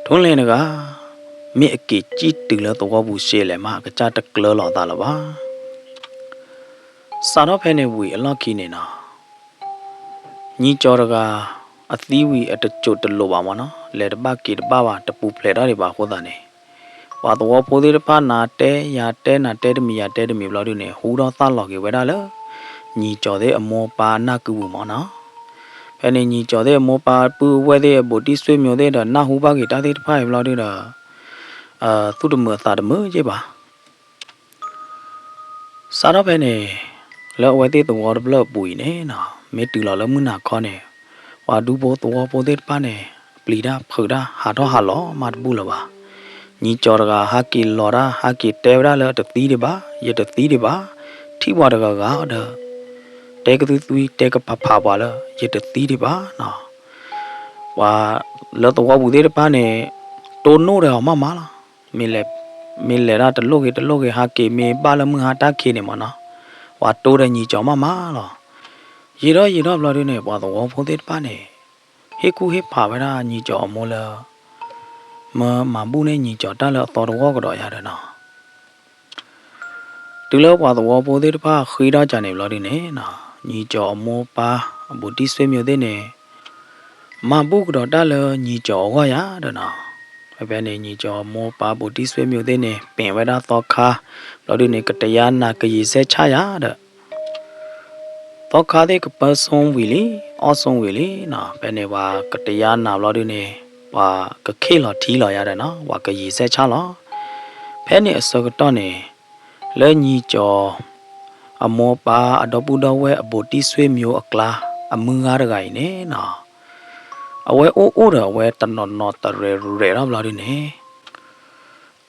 ထိၣ်လဲၤတဂၤ မ့ၢ်အက့ၤစံၣ်တုၤလၢသဝီပူၤစ့လဲၣ်မး အကစၢ်တကျၢၤလီၤအသးလၢၤဘၣ်. စးထီၣ်ဖဲန့ၣ်ဝံၤအလီၢ်ခံန့ၣ်နီၤ, ညီကၠီၤတဂၤ အသံဝံၤအတစိၢ်တလိာ်ဘၣ်မ့ၢ်နီၤ, လဲၤတဘၣ်က့ၤတဘၣ်ဘၣ် တပူၤဖျဲးထီၣ်ဒံးဘၣ်အဃိသတးန့ၣ်, ပှၤသဝီဖိသ့ၣ်တဖၣ်နၤတဲ ယၤတဲ နၤတဲတမံၤ ယၤတဲတမံၤဘျီဒုန့ၣ် ဟူထီၣ်သၣ်လီၤက့ၤဝဲဒၣ်လၢ ညီကၠီၤသ့ၣ်အမိၢ်ပၢ်အနၢ်ကုပူၤမ့ၢ်နီၤ. ဖဲန့ၣ် ညီကၠီၤသ့ၣ်အမိၢ်ပၢ်ပုၢ်ဝဲၢ်သ့ၣ် အဘူးတံၢ်ဆွေမျိုးသ့ၣ်ဒီး နၢ်ဟူဘၣ်က့ၤတၢ်သ့ၣ်တဖၣ်အံၤဘျီဒုဒီး သူၣ်တမုာ်အသးတမုာ်က့ဘၣ်. စးထီၣ်ဖဲန့ၣ် လၢအဝဲသ့ၣ်သဝီတဖျၢၣ်အပူၤအံၤန့ၣ်နီၤ, မ့ၢ်တုၤလီၤလၢမုၢ်နၤခီန့ၣ်, ပှၤဒူဖိသဝီဖိသ့ၣ်တဖၣ်န့ၣ် ပျံၤတၢ်ဖုးတၢ် ဟးထီၣ်ဟးလီၤမးတဘူၣ်လၢၤဘၣ်. ညီကၠီၤတဂၤ ဟးက့ၤလီၤတၢ် ဟးက့ၤတဲဝဲဒၣ်လၢတသံဒံးဘၣ်, ယတသံဒံးဘၣ်, ထံၣ်ပှၤတဂၤဂၤဒီး တဲကသုသွံ တဲကဖးဖးပှၤလၢ ယတသံဒံးဘၣ်နီၤ. ပှၤလၢသဝီပူၤသ့ၣ်တဖၣ်န့ၣ် တိၢ်နီၣ်ဒီးအီၤမးမးလီၤ. မ့ၢ်လဲၤ, မ့ၢ်လဲၤတၢ်တလိၣ်ဂ့ၤတလိၣ်ဂ့ၤ ဟးက့ၤမ့ၢ်ဘၣ်လၢမုၢ်ဟါတၢ်ခံးန့ၣ်မ့ၢ်နီၤ, ပှၤတိၢ်ဒီးညီကၠီၤမးမးလီၤ. ယံာ်ထီၣ်ယံာ်ထီၣ်ဘျီဒုန့ၣ် ပှၤသဝီဖိသ့ၣ်တဖၣ်န့ၣ် ဟ့ၣ်ကူၣ်ဟ့ၣ်ဖးဝဲဒၣ်ညီကၠီၤအမိၢ်လၢ မၢမၤဘူၣ်န့ၢ်ညီကၠီၤတၢ်လၢအသီတဝီကဒီးယၤဒီးနီၤ. တုၤလၢပှၤသဝီဖိသ့ၣ်တဖၣ်ဃ့ထီၣ်ကၢ်န့ၣ်ဘျီဒုန့ၣ်နီၤ, ညီကၠီၤအမိၢ်ပၢ် အဘူးတံၢ်ဆွေမျိုးသ့ၣ်န့ၣ် မၤဘူၣ်ကဒီးတၢ်လၢညီကၠီၤအဂီၢ်ယၤဒီးနီၤ. ဖဲဖဲန့ၣ် ညီကၠီၤအမိၢ်ပၢ် ဘူးတံၢ်ဆွေမျိုးသ့ၣ်န့ၣ် ပ့ၤဝဲဒၣ်သီခါ ဘျီဒုန့ၣ် ကတယါနၤကယံာ်စဲးဆၣ်ယၤဒီး သီခါသ့ၣ်ကပၢဆူဝံၤလံ, အီၣ်ဆူဝံၤလံနီၤ. ဖဲန့ၣ် ပှၤကတယါနၤဘျီဒုန့ၣ် ပှၤကခ့ၣ်လီၤထံလီၤယၤဒီးနီၤ, ပှၤကယံာ်စဲးဆၣ်လီၤ. ဖဲန့ၣ်အဆၢကတီၢ်န့ၣ် လၢညီကၠီၤ အမိၢ်ပၢ်အဒီပုၢ်ဒီဝဲၢ် အဘူးတံၢ်ဆွေမျိုးအကျါ အမုၢ်ဂၤတဂၤအံၤန့ၣ်နီၤ, အဝဲအိၣ်အိၣ်ဒီးအဝဲတနီၤနီၤတရဲၣ်ရဲၣ်ထီၣ်ဘျီဒုန့ၣ်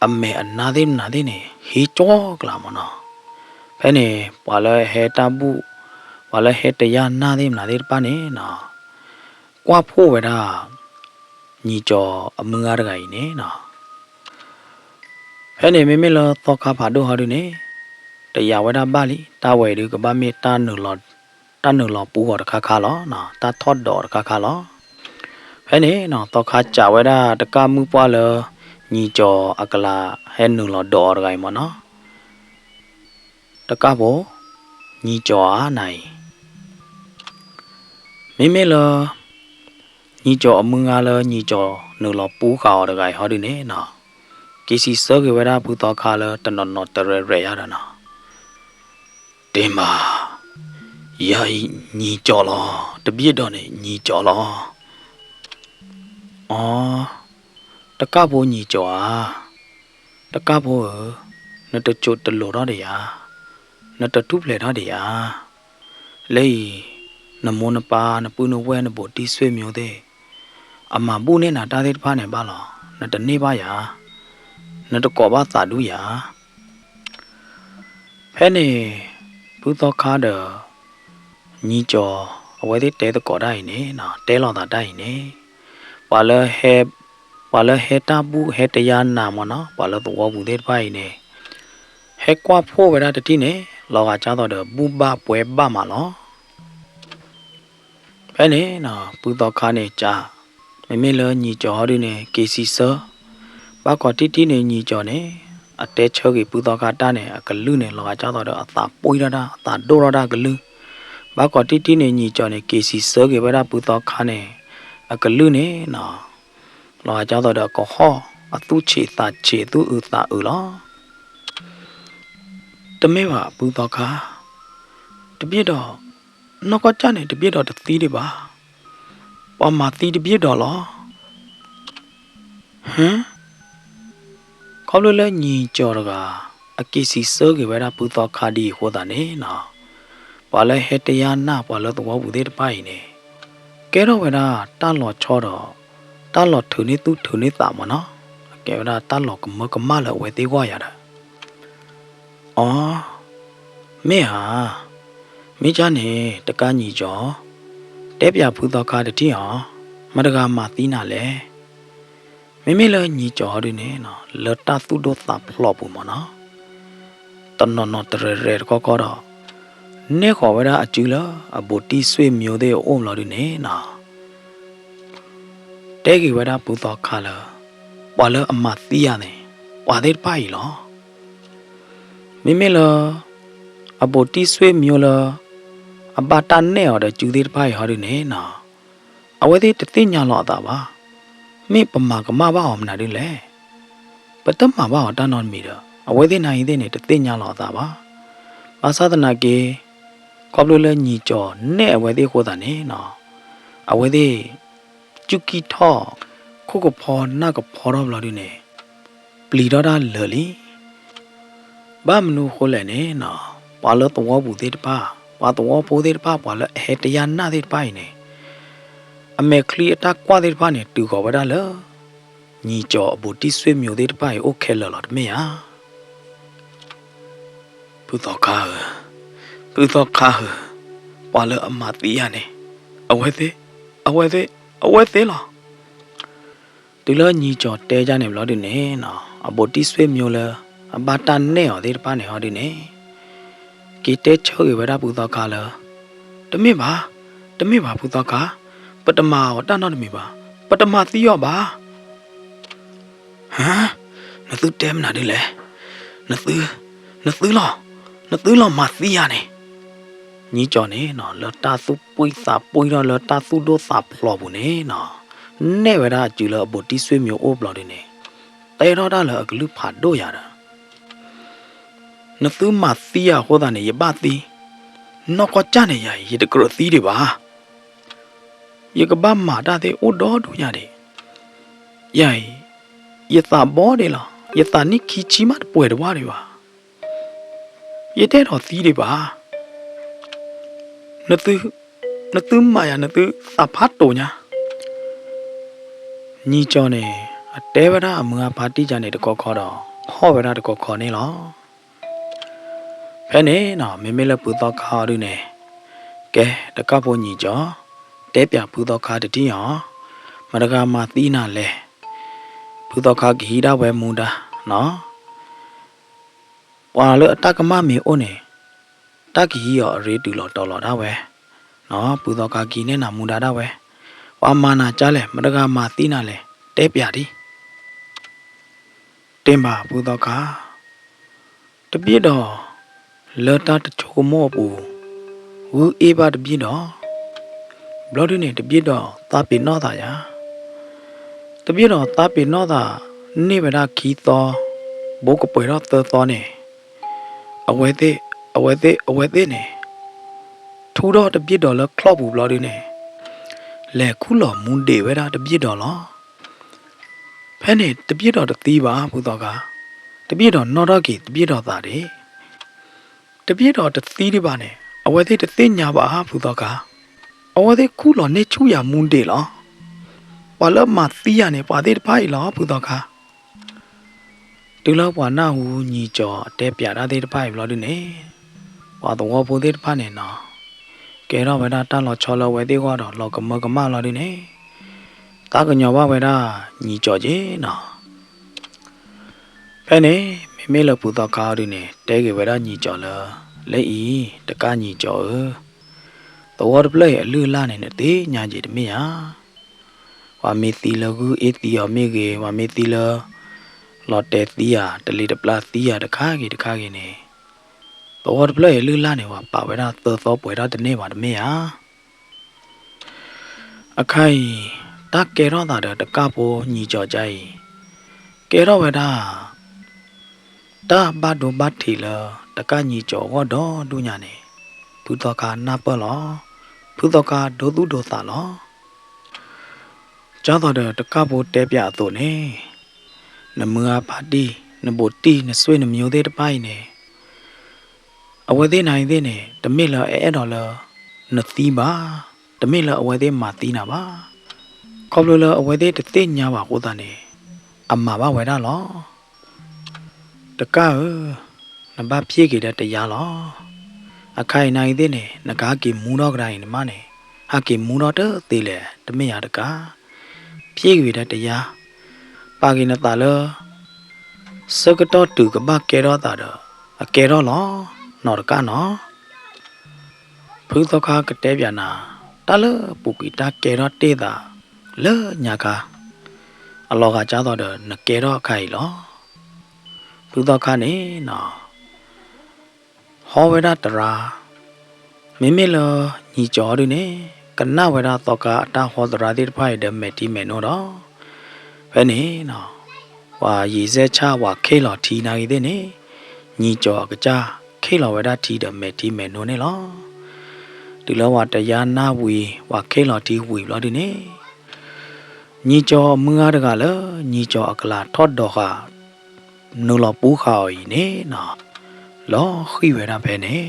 အမဲာ်အနါသ့ၣ်မနုၤသ့ၣ်န့ၣ် ဟ့ကၠီကျါမ့ၢ်နီၤ. ဖဲန့ၣ် ပှၤလၢဟဲတၢ်ဘူၣ် ပှၤလၢဟဲတယါနၤသ့ၣ်မနုၤသ့ၣ်တဖၣ်န့ၣ်နီၤ, ကွၢ်ဖှိၣ်ဝဲဒၣ် ညီကၠီၤအမုၢ်ဂၤတဂၤအံၤန့ၣ်နီၤ. ဖဲန့ၣ် မ့မ့ၢ်လၢသီခါဖးဒိၣ်ဟီဒုန့ၣ် တယၤဝဲဒၣ်ဘၣ်လံ, တၢ်ဝဲအံၤဒုကဘၣ်မ့ၢ် တၢ်နုာ်လီၤပူအီၤတခါခါလီၤ, တၢ်ထီၣ်ဒိးတခါခါလီၤ. ဖဲ ဖဲန့ၣ်နီၤ သီခါစံးဝဲဒၣ်တကၣ်မုၣ်ပှၢ်လၢ ညီကၠီၤအကလၤဟဲနုာ်လီၤဒိးအီၤတဂၤအံၤမ့ၢ်နီၤ, တကၣ်ဖိ, ညီကၠီၤဧါနၤအံၤ, မ့မ့ၢ်လၢ ညီကၠီၤအမုၢ်ဂၤလၢညီကၠီၤနုာ်လီၤပူဃာ်အီၤတဂၤအံၤဟီဒုန့ၣ်နီၤ, က့ၤစံးဆၢက့ၤဝဲဒၣ်ဖုသီခါလၢတနီၤနီၤတရဲၣ်ရဲၣ်ယါဒီးနီၤ, တ့မး, ယၤအံၤညီကၠီၤလီၤ, တဘျ့ဒိးန့ၣ်ညီကၠီၤလီၤ. အီ, တကၣ်ဖိညီကၠီၤဧါ, တကၣ်ဖိဧၢ, နတကိးတလိၤထီၣ်ဒံးဧါ, နတထူၣ်ဖျဲးထီၣ်ဒံးဧါ, လၢအံၤ နမိၢ်နပၢ် နပုၢ်နဝဲၢ် နဘူးတံၢ်ဆွေမျိုးသ့ၣ် အမၤဘူၣ်န့ၢ်နၤတၢ်သ့ၣ်တဖၣ်န့ၣ်ဘၣ်လီၤ, နတန့ၢ်ဘၣ်ယၤ, နတကိးဘၣ်သးဒူယၤ. ဖဲန့ၣ် ဖုသီခါဒီး ညီကၠီၤ အဝဲသ့ၣ်တဲသကိးတၢ်အံၤန့ၣ်နီၤ, တဲလိာ်သးတၢ်အံၤန့ၣ်, ပှၤလၢဟဲ, ပှၤလၢဟဲတၢ်ဘူၣ်ဟဲတယါနၤမ့ၢ်နီၤ, ပှၤလၢသဝီပူၤသ့ၣ်တဖၣ်အံၤန့ၣ် ဟဲကွၢ်ဖှိၣ်ဝဲဒၣ်တထံၣ်န့ၣ် လီၤဂာ်ကၢ်သိးဒီးဘူၣ်ဘၣ်ပှဲၤဘၣ်မးလီၤ. ဖဲန့ၣ်နီၤ ဖုသီခါန့ၣ်စံး, မ့မ့ၢ်လၢညီကၠီၤဟီဒုန့ၣ် က့ၤစံးဆၢ, ဘၣ်ကိးထံၣ်ထံၣ်န့ၣ် ညီကၠီၤန့ၣ် အတဲဆၢက့ၤဖုသီခါတၢ်န့ၣ် အကလုၢ်န့ၣ် လီၤဂာ်ကၢ်သိးဒီးအသးပှံၢ်ထီၣ်တၢ် အသးဒိၣ်ထီၣ်တၢ်အကလုၢ်, ဘၣ်ကိးထံၣ်ထံၣ်န့ၣ် ညီကၠီၤန့ၣ် က့ၤစံးဆၢက့ၤဝဲဒၣ်ဖုသီခါန့ၣ် အကလုၢ်န့ၣ်နီၤ လီၤဂာ်ကၢ်သိးဒီးကဟီၣ်အသူၣ်ဆံးသးဆံး သူၣ်အုးသးအုးလီၤ. တမ့ၢ်ဘၣ်ဖုသီခါ, တဘျ့ဒိး, နီၢ်ကီၢ်ကၢ်န့ၣ် တဘျ့ဒိးတသံဒံးဘၣ်, ပှၤမၤသံတဘျ့ဒိးလီၤ. ဟၢ, ခီဖျိလၢညီကၠီၤတဂၤ အက့ၤစံးဆၢက့ၤဝဲဒၣ်ဖုသီခါဒ်အံၤအဃိသတးန့ၣ်နီၤ, ပှၤလၢဟဲတယါနၢ် ပှၤလၢသဝီပူၤသ့ၣ်တဖၣ်အံၤန့ၣ် ကဲထီၣ်ဝဲဒၣ်တၢ်လီၤဆီဒီး တၢ်လီၤထုးန့ၢ်သူၣ်ထုးန့ၢ်သးမ့ၢ်နီၤ, အကဲဝဲဒၣ်တၢ်လီၤကမၢကမၣ်လၢအဝဲသ့ၣ်ဂီၢ်ယၤဒီး အီ, မ့ၢ်ဧါ, မ့ၢ်ကၢ်န့ၣ် တကၣ်ညီကၠီၤ, တဲပၠးဖုသီခါတထံၣ်အီၤ, မတဂၤမၤသံနၤလဲၣ်. မ့မ့ၢ်လၢညီကၠီၤဟီဒုန့ၣ်နီၤ လၢတၢ်သူၣ်ဒိၣ်သးဖျိးပူၤမ့ၢ်နီၤ, တနီၤနီၤတရဲၣ်ရဲၣ်တခီခီဒီး နဲၣ်ဃီၤဝဲဒၣ်အစုလၢအဘူးတံၢ်ဆွေမျိုးသ့ၣ်အအိၣ်ဘျီဒုန့ၣ်နီၤ တဲက့ၤဝဲဒၣ်ဖုသီခါလၢ ပှၤလၢအမၤသံယၤန့ၣ် ပှၤသ့ၣ်တဖၣ်အံၤလီၤ. မ့မ့ၢ်လၢ အဘူးတံၢ်ဆွေမျိုးလၢ အဘၣ်တၢ်နဲၣ်အီၤဒီးစုသ့ၣ်တဖၣ်အံၤဟီဒုန့ၣ်နီၤ အဝဲသ့ၣ်တသ့ၣ်ညါလီၤအသးဘၣ်. မ့ၢ်ပမၤကမၣ်ဘၣ်အီၤမနုၤဒ်လဲၣ်. ပတမၤဘၣ်အီၤတၢ်နီတမံၤဒီး အဝဲသ့ၣ်နၤအံၤသ့ၣ်န့ၣ် တသ့ၣ်ညါလီၤအသးဘၣ်. ဘၣ်ဆၣ်သနာ်က့ ခီဖျိလၢညီကၠီၤနဲၣ်အဝဲသ့ၣ်အဃိသတးန့ၣ်နီၤ အဝဲသ့ၣ် စူၢ်ကံၢ်ထီၣ် ခိၣ်ကဖီနၢ်ကဖီထီၣ်ဘျီဒုန့ၣ် ပျံၤထီၣ်တၢ်လၢာ်လံ. ဘၣ်မနုၤအဃိလဲၣ်န့ၣ်နီၤ ပှၤလၢသဝီပူၤသ့ၣ်တဖၣ် ပှၤသဝီဖိသ့ၣ်တဖၣ် ပှၤလၢအဟဲတယါနၢ်သ့ၣ်တဖၣ်အံၤန့ၣ် အမဲာ်ချံအတၢ်ကွၢ်သ့ၣ်တဖၣ်န့ၣ် တုၤဃီၤဝဲဒၣ်လၢ ညီကၠီၤအဘူးတံၢ်ဆွေမျိုးသ့ၣ်တဖၣ်အံၤ အိၣ်ခဲလၢာ်လီၤတမ့ၢ်ဧါ. ဖုသီခါဧၢ, ဖုသီခါဧၢ, ပှၤလၢအမၤသံယၤန့ၣ် အဝဲသ့ၣ်, အဝဲသ့ၣ်, အဝဲသ့ၣ်လီၤ. တုၤလၢညီကၠီၤတဲဒ်န့ၣ်ဘျီဒုန့ၣ်နီၤ အဘူးတံၢ်ဆွေမျိုးလၢ အဘၣ်တၢ်နဲၣ်အီၤသ့ၣ်တဖၣ်န့ၣ်ဟီဒုန့ၣ် က့ၤတဲဆၢဂ့ၤဝဲဒၣ်ဖုသီခါလၢ တမ့ၢ်ဘၣ်, တမ့ၢ်ဘၣ်ဖုသီခါ, ပတမၤအီၤတၢ်နီတမံၤဘၣ်, ပတမၤသံအီၤဘၣ်. ဟါ, နသုတဲမနုၤဒ်လဲၣ်, နသု, နသုလီၤ, နသုလီၤမၤသံယၤန့ၣ်. ညီကၠီၤန့ၣ်နီၤ လၢတၢ်သူၣ်ပှံၢ်သးပှံၢ်ထီၣ်လၢတၢ်သူၣ်ဒိၣ်သးဖျိးပူၤန့ၣ်နီၤ နဲၣ်ဝဲဒၣ်အစုလၢအဘူးတံၢ်ဆွေမျိုးအိၣ်ဘျီဒုန့ၣ် တဲထီၣ်တၢ်လၢအကလုၢ်ဖးဒိၣ်ယၤဒီး နသုမၤသံယၤအဃိသတးန့ၣ် ယဘၣ်သံ, နီၢ်ကီၢ်ကၢ်န့ၣ်ယၤအံၤ ယတကြၢးသံဒံးဘၣ်. ယကဘၣ်မၤတၢ်သ့ၣ်အိၣ်ဒီဒူၣ်ညါဒံး. ယၤအံၤ ယသးဘီဒံးလီၤ, ယသးနံၣ်ခံဆံမးတပှဲၤတဝၢ်ဒံးဘၣ်. ယတအဲၣ်ဒိးသံဒံးဘၣ်. နသု, နသုမၤယၤ နသုသးဖးတိာ်ညါ. ညီကၠီၤန့ၣ် အတဲဝဲဒၣ်အမုၢ်အဖါတံၢ်ကၢန့ၣ်တခီခီဒီး ဟီၣ်ဝဲဒၣ်တခီခီန့ၣ်လီၤ. ဖဲန့ၣ်နီၤ မ့မ့ၢ်လၢဖုသီခါအီၤဒုန့ၣ်, ကဲ တကၣ်ဖိညီကၠီၤ, တဲပၠးဖုသီခါတထံၣ်အီၤ, မတဂၤမၤသံနၤလဲၣ်. ဖုသီခါကဟံးဒၣ်ဝဲမူဒါနီၤ. ပှၤလၢအတၢ်ကမၣ်မ့ၢ်အိၣ်န့ၣ် တၢ်ကဟံးအီၤအရ့တုၤလီၤတီၤလီၤဒၣ်ဝဲ, ဖုသီခါကဟံးန့ၢ်နၤမူဒါဒၣ်ဝဲ, ပှၤမၤနၤကါလဲၣ်, မတဂၤမၤသံနၤလဲၣ်, တဲပၠးဒံး. တ့ၢ်ဘၣ်ဖုသီခါ, တဘျ့ဒီး လၢတၢ်တဆိကမိၣ်အပူၤ ဂုၢ်အ့ၣ်ဘၣ်တဘျ့ဒီး, ဘျီဒုန့ၣ် တဘျ့ဒီးသးပ့ၤနီၣ်သးယၤ, တဘျ့ဒီးသးပ့ၤနီၣ်သး န့ၢ်ဝဲဒၣ်ခံသီ, ဘိကပှဲၤထီၣ်သၢသီန့ၣ်, အဝဲသ့ၣ်, အဝဲသ့ၣ်, အဝဲသ့ၣ်န့ၣ် ထူထီၣ်တဘျ့ဒီးလၢချီၣ်ပူၤဘျီဒုန့ၣ်, လဲၤခူၣ်လီၤမူဒံးဝဲဒၣ်တဘျ့ဒီးလီၤ. ဖဲန့ၣ်တဘျ့ဒီးတသံဘၣ်ဖုသီခါ, တဘျ့ဒီးနီၣ်ထီၣ်က့ၤတဘျ့ဒီးသးဒံး. တဘျ့ဒီးတသံဒံးဘၣ်န့ၣ် အဝဲသ့ၣ်တသ့ၣ်ညါဘၣ်ဖုသီခါ, အဝဲသ့ၣ်ခူၣ်လီၤန့ၢ်ဆူၣ်ယၤမူဒံးလီၤ. ပှၤလၢမၤသံယၤန့ၣ် ပှၤသ့ၣ်တဖၣ်အံၤလီၤဖုသီခါ. တုၤလၢပှၤနၢ်ဟူညီကၠီၤတဲပၠးတၢ်သ့ၣ်တဖၣ်အံၤဘျီဒုန့ၣ်, ပှၤသဝီဖိသ့ၣ်တဖၣ်န့ၣ်နီၤ, ကဲထီၣ်ဝဲဒၣ်တၢ်လီၤဆီလၢအဝဲသ့ၣ်ဂီၢ်ဒီးလီၤကမၢကမၣ်လီၤဒုန့ၣ်, သးကညီၤဘၣ်ဝဲဒၣ်ညီကၠီၤက့နီၤ. ဖဲန့ၣ် မ့မ့ၢ်လၢဖုသီခါအီၤဒုန့ၣ် တဲက့ၤဝဲဒၣ်ညီကၠီၤလၢ, လၢအံၤ တကၢ်ညီကၠီၤဧၢ, သဝီတဖျၢၣ်အံၤအလုၢ်အလၢ်န့ၣ် နသ့ၣ်ညါက့ၤတမ့ၢ်ဧါ. ပှၤမ့ၢ်သံလၢဂုၢ်အ့ၣ်သံအီၤမ့ၢ်ဂ့ၤ, ပှၤမ့ၢ်သံလၢ လီၤတဲာ်သံဧါ, တလ့ၤတပျၢ်သံဧါ, တခါဂ့ၤတခါဂ့ၤန့ၣ်, သဝီတဖျၢၣ်အံၤအလုၢ်အလၢ်န့ၣ် ပှၤပာ်ဝဲဒၣ်သၢသီပှဲၤထီၣ်တန့ၢ်ဘၣ်တမ့ၢ်ဧါ. အခါအံၤ တၢ်ကဲထီၣ်သးဒီးတကၢ်ဖိညီကၠီၤကါအံၤ, ကဲထီၣ်ဝဲဒၣ် တၢ်ဘၣ်ဒိဘၣ်ထံးလၢ တကၢ်ညီကၠီၤအဂီၢ်ဒီဒူၣ်ညါန့ၣ်, ဖုသီခါနၢ်ပၢၢ်လီၤ. ဖုသီခါဒိသူၣ်ဒိသးလီၤ. ကၢ်သိးဒီးတကၢ်ဖိတဲပၠးအသိးန့ၣ်, နမုၢ်ဂၤဖါတံၢ်, နဘူးတံၢ်, နဆွေနမျိုးသ့ၣ်တဖၣ်အံၤန့ၣ်, အဝဲသ့ၣ်နၤအံၤသ့ၣ်န့ၣ် တမ့ၢ်လၢအအဲၣ်ဒိးလၢ နသံဘၣ်, တမ့ၢ်လၢအဝဲသ့ၣ်မၤသံနၤဘၣ်. ခီဖျိလၢအဝဲသ့ၣ်တသ့ၣ်ညါဘၣ်အဃိသတးန့ၣ်, အမၤဘၣ်ဝဲဒၣ်လီၤ. တကၢ်ဧၢ, နဘၣ်ဖျ့ၣ်က့ၤဒီးတယါလီၤ. အခါအံၤနၤအံၤသ့ၣ်န့ၣ် နကဟးက့ၤမူထီၣ်ကဒါအံၤန့ၣ်မးန့ၣ်, ဟးက့ၤမူထီၣ်တသ့လဲၣ်, တမ့ၢ်ယါတကၢ်. ဖျ့ၣ်က့ၤဒီးတယါ, ပာ်က့ၤနသးလၢ ဆၢကတီၢ်တုၤကဘၣ်ကဲထီၣ်သးဒီး အကဲထီၣ်လီၤ, နီၢ်တကၢ်နီၤ. ဖုသီခါကတဲပၠးနၤ, တၢ်လၢပူၤကွံာ်တၢ်ကဲထီၣ်တ့ၢ်သးလၢညါခါ, အလီၤဂာ်ကၢ်သိးဒီးနကဲထီၣ်အခါအံၤလီၤ. ဖုသီခါန့ၣ်နီၤ, ဟီဝဲဒၣ်သရၣ်, မ့မ့ၢ်လၢညီကၠီၤဒုန့ၣ် ကနၣ်ဝဲဒၣ်သီခါအတၢ်ဟီသရၣ်သ့ၣ်တဖၣ်အံၤဒီးမဲာ်ထံမဲာ်နိဒီး, ဖဲန့ၣ်နီၤ, ပှၤယံာ်စဲးဆၣ်ပှၤခ့ၣ်လီၤထံနၤဂ့ၤသ့ၣ်န့ၣ်, ညီကၠီၤအကစၢ်ခ့ၣ်လီၤဝဲဒၣ်ထံဒီးမဲာ်ထံမဲာ်နိန့ၣ်လီၤ. တုၤလၢပှၤတယါနၢ်ဝံၤ ပှၤခ့ၣ်လီၤထံဝံၤဘျီဒုန့ၣ်, ညီကၠီၤအမုၢ်ဂၤတဂၤလၢ ညီကၠီၤအကလၤထီၣ်ဒီးဃာ် နုာ်လီၤပူၤဃာ်အီၤအံၤန့ၣ်နီၤ, လီၤဃံၣ်ဝဲဒၣ်ဖဲန့ၣ်.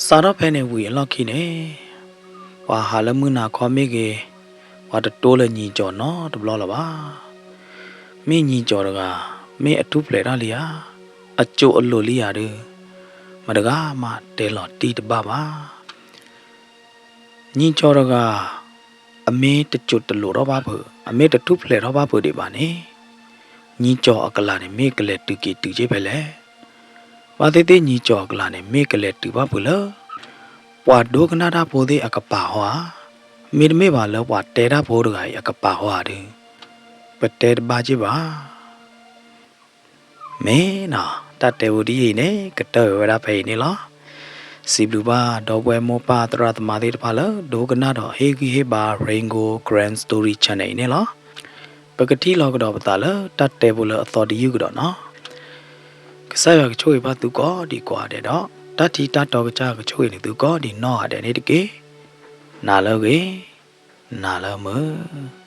စးထီၣ်ဖဲန့ၣ်ဝံၤအလီၢ်ခံန့ၣ်, ပှၤဟးလၢမုၢ်နၤခီမ့ၢ်ဂ့ၤ, ပှၤတတိလၢညီကၠီၤနီတဘျီလၢၤဘၣ်. မ့ၢ်ညီကၠီၤတဂၤ, မ့ၢ်အထူၣ်ဖျဲးထီၣ်လံဧါ, အစိၤအလိၤလံဧါဒု, မတဂၤမးတဲလီၤတံၢ်တဘၣ်ဘၣ်. ညီကၠီၤတဂၤ, အမ့ၢ်တစိၤတလိၤထီၣ်ဘၣ်ဖုး, အမ့ၢ်တထူၣ်ဖျဲးထီၣ်ဘၣ်ဖုးဒံးဘၣ်န့ၣ်, ညီကၠီၤအကလၤန့ၣ် မ့ၢ်ကလဲၤတုၤက့ၤတုၤက့ၤဖဲလဲၣ်. ဘၣ်သ့ၣ်သ့ၣ်ညီကၠီၤအကလၤန့ၣ် မ့ၢ်ကလဲၤတုၤဘၣ်ဖုးလၢ ပှၤဒိကနၣ်တၢ်ဖိသ့ၣ်အကပၤဟီဧါ, မ့တမ့ၢ်ဘၣ်လၢပှၤတဲတၢ်ဖိတဂၤအံၤအကပၤဟီဧါဒု, ပတဲတဘၣ်က့ၢ်ဘၣ်. မ့ၢ်နီၤ, တၢ်တဲဖိဒ်အံၤန့ၣ် ကတၢၢ်ဝဲဒၣ်ဖဲအံၤန့ၣ်လီၤ. စံးဘျုးဘၣ်ဒီပုၢ်ဝဲၢ်မိၢ်ပၢ်သရၣ်သမါသ့ၣ်တဖၣ်လၢ ဒိကနၣ်ဒီးဟ့ၣ်ဂံၢ်ဟ့ၣ်ဘါ Rain Gold Karen Story Channel အံၤန့ၣ်လီၤ. ပကထံၣ်လိာ်ကဒီးပသးလၢတၢ်တဲဖိလၢအသီတယုၢ်ကဒီးနီၤ. ကစၢ်ယွၤကဆိၣ်ဂ့ၤဘၣ်သုကိးဒံးကိးဂၤဒဲးဒီး တၢ်ထံတၢ်တီကစၢ်ကဆိၣ်ဂ့ၤန့ၢ်သုကိးဒံးနီၢ်ဂၤဒဲးန့ၣ်တက့ၢ်. နၤလၢအဂ့ၤ, နၤလၢအမုာ်.